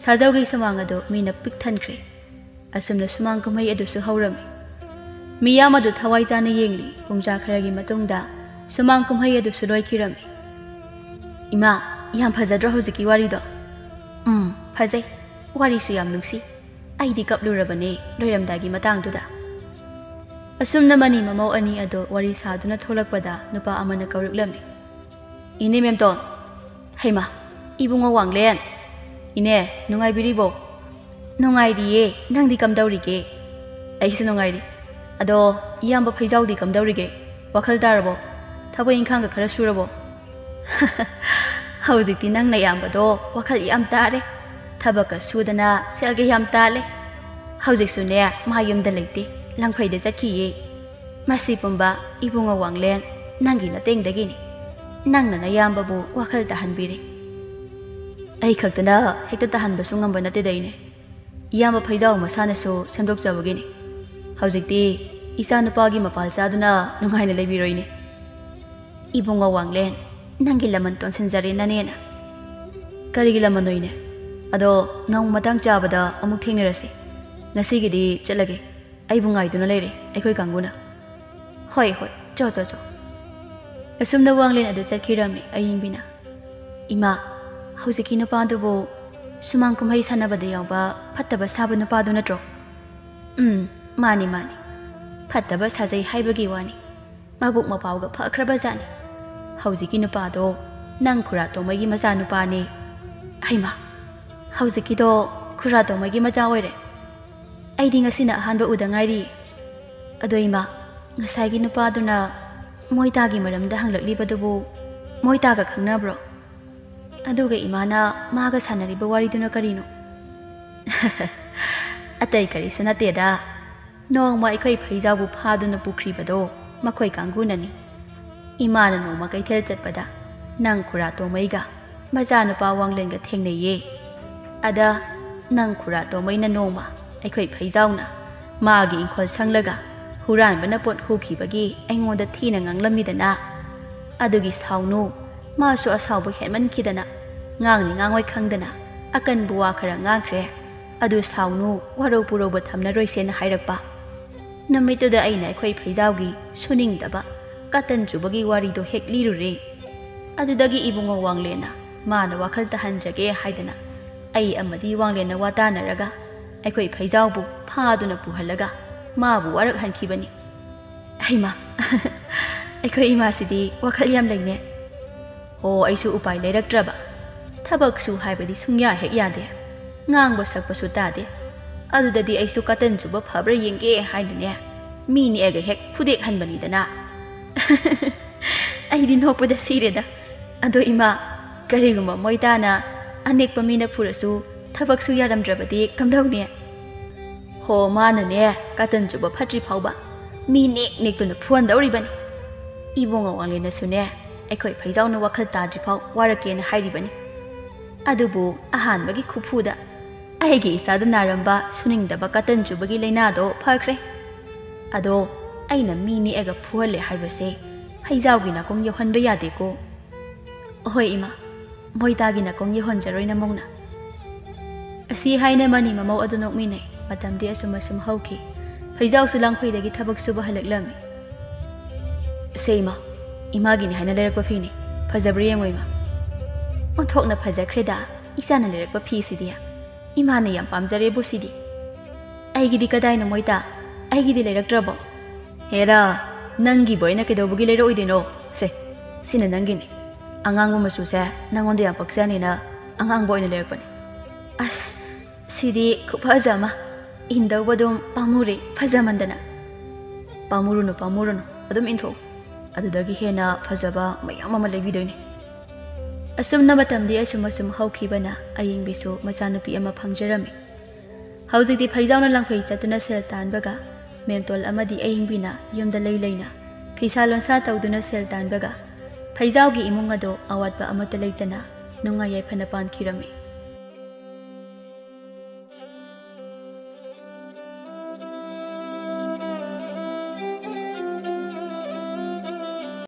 ꯁꯥꯖꯧꯒꯤ ꯁꯨꯃꯥꯡ ꯑꯗꯨ ꯃꯤꯅ ꯄꯤꯛ ꯊꯟꯈ꯭ꯔꯦ꯫ ꯑꯁꯨꯝꯅ ꯁꯨꯃꯥꯡ ꯀꯨꯝꯍꯩ ꯑꯗꯨꯁꯨ ꯍꯧꯔꯝꯃꯤ꯫ ꯃꯤꯌꯥꯝ ꯑꯗꯨ ꯊꯋꯥꯏ ꯇꯥꯅ ꯌꯦꯡꯂꯤ꯫ ꯄꯨꯡꯖꯥ ꯈꯔꯒꯤ ꯃꯇꯨꯡꯗ ꯁꯨꯃꯥꯡ ꯀꯨꯝꯍꯩ ꯑꯗꯨꯁꯨ ꯂꯣꯏꯈꯤꯔꯝꯃꯤ꯫ "ꯏꯃꯥ, ꯌꯥꯝ ꯐꯖꯗ꯭ꯔꯣ ꯍꯧꯖꯤꯛꯀꯤ ꯋꯥꯔꯤꯗꯣ?" "ꯎꯝ, ꯐꯖꯩ꯫ ꯋꯥꯔꯤꯁꯨ ꯌꯥꯝ ꯅꯨꯡꯁꯤ꯫ ꯑꯩꯗꯤ ꯀꯞꯂꯨꯔꯕꯅꯦ ꯂꯣꯏꯔꯝꯗꯥꯏꯒꯤ ꯃꯇꯥꯡꯗꯨꯗ"꯫ ꯑꯁꯨꯝꯅ ꯃꯅꯤ ꯃꯃꯧ ꯑꯅꯤ ꯑꯗꯨ ꯋꯥꯔꯤ ꯁꯥꯗꯨꯅ ꯊꯣꯛꯂꯛꯄꯗ ꯅꯨꯄꯥ ꯑꯃꯅ ꯀꯧꯔꯛꯂꯝꯃꯤ꯫ "ꯏꯅꯦ ꯃꯦꯝꯇꯣꯟ"꯫ "ꯍꯩꯃꯥ, ꯏꯕꯨꯡꯉꯣ ꯋꯥꯡꯂꯦꯟ꯫ ꯏꯅꯦ, ꯅꯨꯡꯉꯥꯏꯕꯤꯔꯤꯕꯣ?" "ꯅꯨꯡꯉꯥꯏꯔꯤꯌꯦ, ꯅꯪꯗꯤ ꯀꯝꯗꯧꯔꯤꯒꯦ?" "ꯑꯩꯁꯨ ꯅꯨꯡꯉꯥꯏꯔꯤ꯫ ꯑꯗꯣ, ꯏꯌꯥꯝꯕ ꯐꯩꯖꯥꯎꯗꯤ ꯀꯝꯗꯧꯔꯤꯒꯦ? ꯋꯥꯈꯜ ꯇꯥꯔꯕꯣ? ꯊꯕꯛ ꯏꯪꯈꯥꯡꯒ ꯈꯔ ꯁꯨꯔꯕꯣ?" "ꯍꯧꯖꯤꯛꯇꯤ ꯅꯪ ꯅꯌꯥꯝꯕꯗꯣ ꯋꯥꯈꯜ ꯌꯥꯝ ꯇꯥꯔꯦ꯫ ꯊꯕꯛꯀ ꯁꯨꯗꯅ ꯁꯦꯜꯒ ꯌꯥꯝ ꯇꯥꯜꯂꯦ꯫ ꯍꯧꯖꯤꯛꯁꯨꯅꯦ, ꯃꯥ ꯌꯨꯝꯗ ꯂꯩꯇꯦ, ꯂꯪꯐꯩꯗ ꯆꯠꯈꯤꯌꯦ꯫ ꯃꯁꯤ ꯄꯨꯝꯕ ꯏꯕꯨꯡꯉꯣ ꯋꯥꯡꯂꯦꯟ, ꯅꯪꯒꯤ ꯅꯇꯦꯡꯗꯒꯤꯅꯤ꯫ ꯅꯪꯅ ꯅꯌꯥꯝꯕꯕꯨ ꯋꯥꯈꯜ ꯇꯥꯍꯟꯕꯤꯔꯤ"꯫ "ꯑꯩ ꯈꯛꯇꯅ ꯍꯦꯛꯇ ꯇꯥꯍꯟꯕꯁꯨ ꯉꯝꯕ ꯅꯠꯇꯦꯗ ꯏꯅꯦ꯫ ꯏꯌꯥꯝꯕ ꯐꯩꯖꯥꯎ ꯃꯁꯥꯅꯁꯨ ꯁꯦꯝꯗꯣꯛꯆꯕꯒꯤꯅꯤ꯫ ꯍꯧꯖꯤꯛꯇꯤ ꯏꯆꯥ ꯅꯨꯄꯥꯒꯤ ꯃꯄꯥꯜ ꯆꯥꯗꯨꯅ ꯅꯨꯡꯉꯥꯏꯅ ꯂꯩꯕꯤꯔꯣ ꯏꯅꯦ"꯫ "ꯏꯕꯨꯡꯉꯣ ꯋꯥꯡꯂꯦꯟ, ꯅꯪꯒꯤ ꯂꯃꯟ ꯇꯣꯟꯁꯤꯟꯖꯔꯦ ꯅꯅꯦꯅ"꯫ "ꯀꯔꯤꯒꯤ ꯂꯃꯟꯅꯣ ꯏꯅꯦ? ꯑꯗꯣ, ꯅꯣꯡꯃ ꯃꯇꯥꯡ ꯆꯥꯕꯗ ꯑꯃꯨꯛ ꯊꯦꯡꯅꯔꯁꯤ꯫ ꯉꯁꯤꯒꯤꯗꯤ ꯆꯠꯂꯒꯦ꯫ ꯑꯩꯕꯨ ꯉꯥꯏꯗꯨꯅ ꯂꯩꯔꯦ ꯑꯩꯈꯣꯏ ꯀꯥꯡꯕꯨꯅ"꯫ "ꯍꯣꯏ, ꯍꯣꯏ, ꯆꯣ, ꯆꯣ, ꯆꯣ"꯫ ꯑꯁꯨꯝꯅ ꯋꯥꯡꯂꯦꯟ ꯑꯗꯨ ꯆꯠꯈꯤꯔꯝꯃꯤ꯫ ꯑꯌꯤꯡꯕꯤꯅ, "ꯏꯃꯥ, ꯍꯧꯖꯤꯛꯀꯤ ꯅꯨꯄꯥꯗꯨꯕꯨ ꯁꯨꯃꯥꯡ ꯀꯨꯝꯍꯩ ꯁꯥꯟꯅꯕꯗ ꯌꯥꯎꯕ ꯐꯠꯇꯕ ꯁꯥꯕ ꯅꯨꯄꯥꯗꯨ ꯅꯠꯇ꯭ꯔꯣ?" "ꯎꯝ, ꯃꯥꯅꯤ, ꯃꯥꯅꯤ꯫ ꯐꯠꯇꯕ ꯁꯥꯖꯩ ꯍꯥꯏꯕꯒꯤ ꯋꯥꯅꯤ꯫ ꯃꯕꯨꯛ ꯃꯄꯥꯎꯒ ꯐꯈ꯭ꯔꯕ ꯖꯥꯠꯅꯤ"꯫ ꯍꯧꯖꯤꯛꯀꯤ ꯅꯨꯄꯥꯗꯣ ꯅꯪ ꯈꯨꯔꯥ ꯇꯣꯃꯩꯒꯤ ꯃꯆꯥꯅꯨꯄꯥꯅꯦ꯫ ꯍꯩꯃꯥ, ꯍꯧꯖꯤꯛꯀꯤꯗꯣ ꯈꯨꯔꯥ ꯇꯣꯃꯩꯒꯤ ꯃꯆꯥ ꯑꯣꯏꯔꯦ꯫ ꯑꯩꯗꯤ ꯉꯁꯤꯅ ꯑꯍꯥꯟꯕ ꯎꯗ ꯉꯥꯏꯔꯤ꯫ ꯑꯗꯣ ꯏꯃꯥ, ꯉꯁꯥꯏꯒꯤ ꯅꯨꯄꯥꯗꯨꯅ ꯃꯣꯏꯇꯥꯒꯤ ꯃꯔꯝꯗ ꯍꯪꯂꯛꯂꯤꯕꯗꯨꯕꯨ ꯃꯣꯏꯇꯥꯒ ꯈꯪꯅꯕ꯭ꯔꯣ? ꯑꯗꯨꯒ ꯏꯃꯥꯅ ꯃꯥꯒ ꯁꯥꯟꯅꯔꯤꯕ ꯋꯥꯔꯤꯗꯨꯅ ꯀꯔꯤꯅꯣ? ꯑꯇꯩ ꯀꯔꯤꯁꯨ ꯅꯠꯇꯦꯗ꯫ ꯅꯣꯡꯃ ꯑꯩꯈꯣꯏ ꯐꯩꯖꯥꯎꯕꯨ ꯐꯥꯗꯨꯅ ꯄꯨꯈ꯭ꯔꯤꯕꯗꯣ ꯃꯈꯣꯏ ꯀꯥꯡꯕꯨꯅꯅꯤ꯫ ꯏꯃꯥꯅ ꯅꯣꯡꯃ ꯀꯩꯊꯦꯜ ꯆꯠꯄꯗ ꯅꯪ ꯈꯨꯔꯥ ꯇꯣꯃꯩꯒ ꯃꯆꯥꯅꯨꯄꯥ ꯋꯥꯡꯂꯦꯟꯒ ꯊꯦꯡꯅꯩꯌꯦ꯫ ꯑꯗ ꯅꯪ ꯈꯨꯔꯥ ꯇꯣꯃꯩꯅ ꯅꯣꯡꯃ ꯑꯩꯈꯣꯏ ꯐꯩꯖꯥꯎꯅ ꯃꯥꯒꯤ ꯏꯪꯈꯣꯜ ꯁꯪꯂꯒ ꯍꯨꯔꯥꯟꯕꯅ ꯄꯣꯠ ꯍꯨꯈꯤꯕꯒꯤ ꯑꯩꯉꯣꯟꯗ ꯊꯤꯅ ꯉꯥꯡꯂꯝꯃꯤꯗꯅ꯫ ꯑꯗꯨꯒꯤ ꯁꯥꯎꯅꯨ, ꯃꯥꯁꯨ ꯑꯁꯥꯎꯕ ꯍꯦꯟꯃꯟꯈꯤꯗꯅ ꯉꯥꯡꯅꯤ ꯉꯥꯡꯉꯣꯏ ꯈꯪꯗꯅ ꯑꯀꯟꯕ ꯋꯥ ꯈꯔ ꯉꯥꯡꯈ꯭ꯔꯦ꯫ ꯑꯗꯨ ꯁꯥꯎꯅꯨ, ꯋꯥꯔꯧ ꯄꯨꯔꯧꯕ ꯊꯝꯅꯔꯣꯏꯁꯦꯅ ꯍꯥꯏꯔꯛꯄ꯫ ꯅꯨꯃꯤꯠꯇꯨꯗ ꯑꯩꯅ ꯑꯩꯈꯣꯏ ꯐꯩꯖꯥꯎꯒꯤ ꯁꯨꯅꯤꯡꯗꯕ ꯀꯇꯟ ꯆꯨꯕꯒꯤ ꯋꯥꯔꯤꯗꯣ ꯍꯦꯛ ꯂꯤꯔꯨꯔꯦ꯫ ꯑꯗꯨꯗꯒꯤ ꯏꯕꯨꯡꯉꯣ ꯋꯥꯡꯂꯦꯟꯅ ꯃꯥꯅ ꯋꯥꯈꯜ ꯇꯥꯍꯟꯖꯒꯦ ꯍꯥꯏꯗꯅ ꯑꯩ ꯑꯃꯗꯤ ꯋꯥꯡꯂꯦꯟꯅ ꯋꯥ ꯇꯥꯅꯔꯒ ꯑꯩꯈꯣꯏ ꯐꯩꯖꯥꯎꯕꯨ ꯐꯥꯗꯨꯅ ꯄꯨꯍꯜꯂꯒ ꯃꯥꯕꯨ ꯋꯥꯔꯛꯍꯟꯈꯤꯕꯅꯤ꯫ ꯍꯩꯃꯥ, ꯑꯩꯈꯣꯏ ꯏꯃꯥꯁꯤꯗꯤ ꯋꯥꯈꯜ ꯌꯥꯝ ꯂꯩꯅꯦ꯫ ꯍꯣ, ꯑꯩꯁꯨ ꯎꯄꯥꯏ ꯂꯩꯔꯛꯇ꯭ꯔꯕ꯫ ꯊꯕꯛꯁꯨ ꯍꯥꯏꯕꯗꯤ ꯁꯨꯡꯌꯥ ꯍꯦꯛ ꯌꯥꯗꯦ꯫ ꯉꯥꯡꯕ ꯁꯛꯄꯁꯨ ꯇꯥꯗꯦ꯫ ꯑꯗꯨꯗꯗꯤ ꯑꯩꯁꯨ ꯀꯇꯟ ꯆꯨꯕ ꯐꯕ꯭ꯔꯥ ꯌꯦꯡꯒꯦ ꯍꯥꯏꯅꯅꯦ, ꯃꯤ ꯅꯦꯛꯑꯒ ꯍꯦꯛ ꯐꯨꯗꯦꯛꯍꯟꯕꯅꯤꯗꯅ꯫ ꯑꯩꯗꯤ ꯅꯣꯛꯄꯗ ꯁꯤꯔꯦꯗ꯫ ꯑꯗꯣ ꯏꯃꯥ, ꯀꯔꯤꯒꯨꯝꯕ ꯃꯣꯏꯇꯥꯅ ꯑꯅꯦꯛꯄ ꯃꯤꯅ ꯐꯨꯔꯁꯨ ꯊꯕꯛꯁꯨ ꯌꯥꯔꯝꯗ꯭ꯔꯕꯗꯤ ꯀꯝꯗꯧꯅꯤ? ꯍꯣ, ꯃꯥꯅꯅꯦ ꯀꯇꯟ ꯆꯨꯕ ꯐꯠꯇ꯭ꯔꯤ ꯐꯥꯎꯕ ꯃꯤ ꯅꯦꯛ ꯅꯦꯛꯇꯨꯅ ꯐꯨꯍꯟꯗꯧꯔꯤꯕꯅꯤ꯫ ꯏꯕꯨꯡꯉꯣ ꯋꯥꯡꯂꯦꯟꯅꯁꯨꯅꯦ ꯑꯩꯈꯣꯏ ꯐꯩꯖꯥꯎꯅ ꯋꯥꯈꯜ ꯇꯥꯗ꯭ꯔꯤ ꯐꯥꯎ ꯋꯥꯔꯛꯀꯦꯅ ꯍꯥꯏꯔꯤꯕꯅꯤ꯫ ꯑꯗꯨꯕꯨ ꯑꯍꯥꯟꯕꯒꯤ ꯈꯨꯐꯨꯗ ꯑꯩꯒꯤ ꯏꯆꯥꯗ ꯅꯥꯔꯝꯕ ꯁꯨꯅꯤꯡꯗꯕ ꯀꯇꯟ ꯆꯨꯕꯒꯤ ꯂꯥꯏꯅꯥꯗꯣ ꯐꯈ꯭ꯔꯦ꯫ ꯑꯗꯣ ꯑꯩꯅ ꯃꯤ ꯅꯦꯛꯑꯒ ꯐꯨꯍꯜꯂꯦ ꯍꯥꯏꯕꯁꯦ ꯐꯩꯖꯥꯎꯒꯤ ꯅꯥꯀꯣꯡ ꯌꯧꯍꯟꯕ ꯌꯥꯗꯦꯀꯣ꯫ ꯑꯍꯣꯏ ꯏꯃꯥ, ꯃꯣꯏꯇꯥꯒꯤ ꯅꯥꯀꯣꯡ ꯌꯧꯍꯟꯖꯔꯣꯏ ꯅꯃꯧꯅ꯫ ꯑꯁꯤ ꯍꯥꯏꯅ ꯃꯅꯤ ꯃꯃꯧ ꯑꯗꯨ ꯅꯣꯛꯃꯤꯟꯅꯩ꯫ ꯃꯇꯝꯗꯤ ꯑꯁꯨꯝ ꯑꯁꯨꯝ ꯍꯧꯈꯤ꯫ ꯐꯩꯖꯥꯎꯁꯨ ꯂꯥꯡꯐꯩꯗꯒꯤ ꯊꯕꯛ ꯁꯨꯕ ꯍꯜꯂꯛꯂꯝꯃꯤ꯫ "ꯁꯦ ꯏꯃꯥ, ꯏꯃꯥꯒꯤꯅꯤ ꯍꯥꯏꯅ ꯂꯩꯔꯛꯄ ꯐꯤꯅꯤ꯫ ꯐꯖꯕ꯭ꯔꯥ ꯌꯦꯡꯉꯣ ꯏꯃꯥ꯫" "ꯑꯣꯟꯊꯣꯛꯅ ꯐꯖꯈ꯭ꯔꯦꯗ, ꯏꯆꯥꯅ ꯂꯩꯔꯛꯄ ꯐꯤꯁꯤꯗꯤ꯫ ꯏꯃꯥꯅ ꯌꯥꯝ ꯄꯥꯝꯖꯔꯦꯕꯨ ꯁꯤꯗꯤ꯫ ꯑꯩꯒꯤꯗꯤ ꯀꯗꯥꯏꯅꯣ ꯃꯣꯏꯇꯥ? ꯑꯩꯒꯤꯗꯤ ꯂꯩꯔꯛꯇ꯭ꯔꯕꯣ?" "ꯍꯦꯔꯥ, ꯅꯪꯒꯤꯕꯨ ꯑꯩꯅ ꯀꯩꯗꯧꯕꯒꯤ ꯂꯩꯔꯛꯑꯣꯏꯗꯣꯏꯅꯣ? ꯁꯦ, ꯁꯤꯅ ꯅꯪꯒꯤꯅꯤ꯫ ꯑꯉꯥꯡꯕ ꯃꯆꯨꯁꯦ ꯅꯪꯉꯣꯟꯗ ꯌꯥꯝ ꯄꯛꯆꯅꯤꯅ ꯑꯉꯥꯡꯕ ꯑꯣꯏꯅ ꯂꯩꯔꯛꯄꯅꯤ꯫ ꯑꯁ, ꯁꯤꯗꯤ ꯈꯨꯐꯖ ꯑꯃ꯫ ꯏꯟꯗꯧꯕ ꯑꯗꯨꯝ ꯄꯥꯝꯃꯨꯔꯦ, ꯐꯖꯃꯟꯗꯅ꯫ ꯄꯥꯝꯃꯨꯔꯨꯅꯨ, ꯄꯥꯝꯃꯨꯔꯨꯅꯨ, ꯑꯗꯨꯝ ꯏꯟꯊꯣꯛꯎ꯫ ꯑꯗꯨꯗꯒꯤ ꯍꯦꯟꯅ ꯐꯖꯕ ꯃꯌꯥꯝ ꯑꯃ ꯂꯩꯕꯤꯗꯣꯏꯅꯤ꯫ ꯑꯁꯨꯝꯅ ꯃꯇꯝꯗꯤ ꯑꯁꯨꯝ ꯑꯁꯨꯝ ꯍꯧꯈꯤꯕꯅ ꯑꯌꯤꯡꯕꯤꯁꯨ ꯃꯆꯥꯅꯨꯄꯤ ꯑꯃ ꯐꯪꯖꯔꯝꯃꯤ꯫ ꯍꯧꯖꯤꯛꯇꯤ ꯐꯩꯖꯥꯎꯅ ꯂꯪꯐꯩ ꯆꯠꯇꯨꯅ ꯁꯦꯜ ꯇꯥꯟꯕꯒ, ꯃꯦꯝꯇꯣꯜ ꯑꯃꯗꯤ ꯑꯌꯤꯡꯕꯤꯅ ꯌꯨꯝꯗ ꯂꯩ ꯂꯩꯅ ꯐꯤꯁꯥ ꯂꯣꯟꯁꯥ ꯇꯧꯗꯨꯅ ꯁꯦꯜ ꯇꯥꯟꯕꯒ, ꯐꯩꯖꯥꯎꯒꯤ ꯏꯃꯨꯡ ꯑꯗꯣ ꯑꯋꯥꯠꯄ ꯑꯃꯠꯇ ꯂꯩꯇꯅ ꯅꯨꯡꯉꯥꯏ ꯌꯥꯏꯐꯅ ꯄꯥꯟꯈꯤꯔꯝꯃꯤ꯫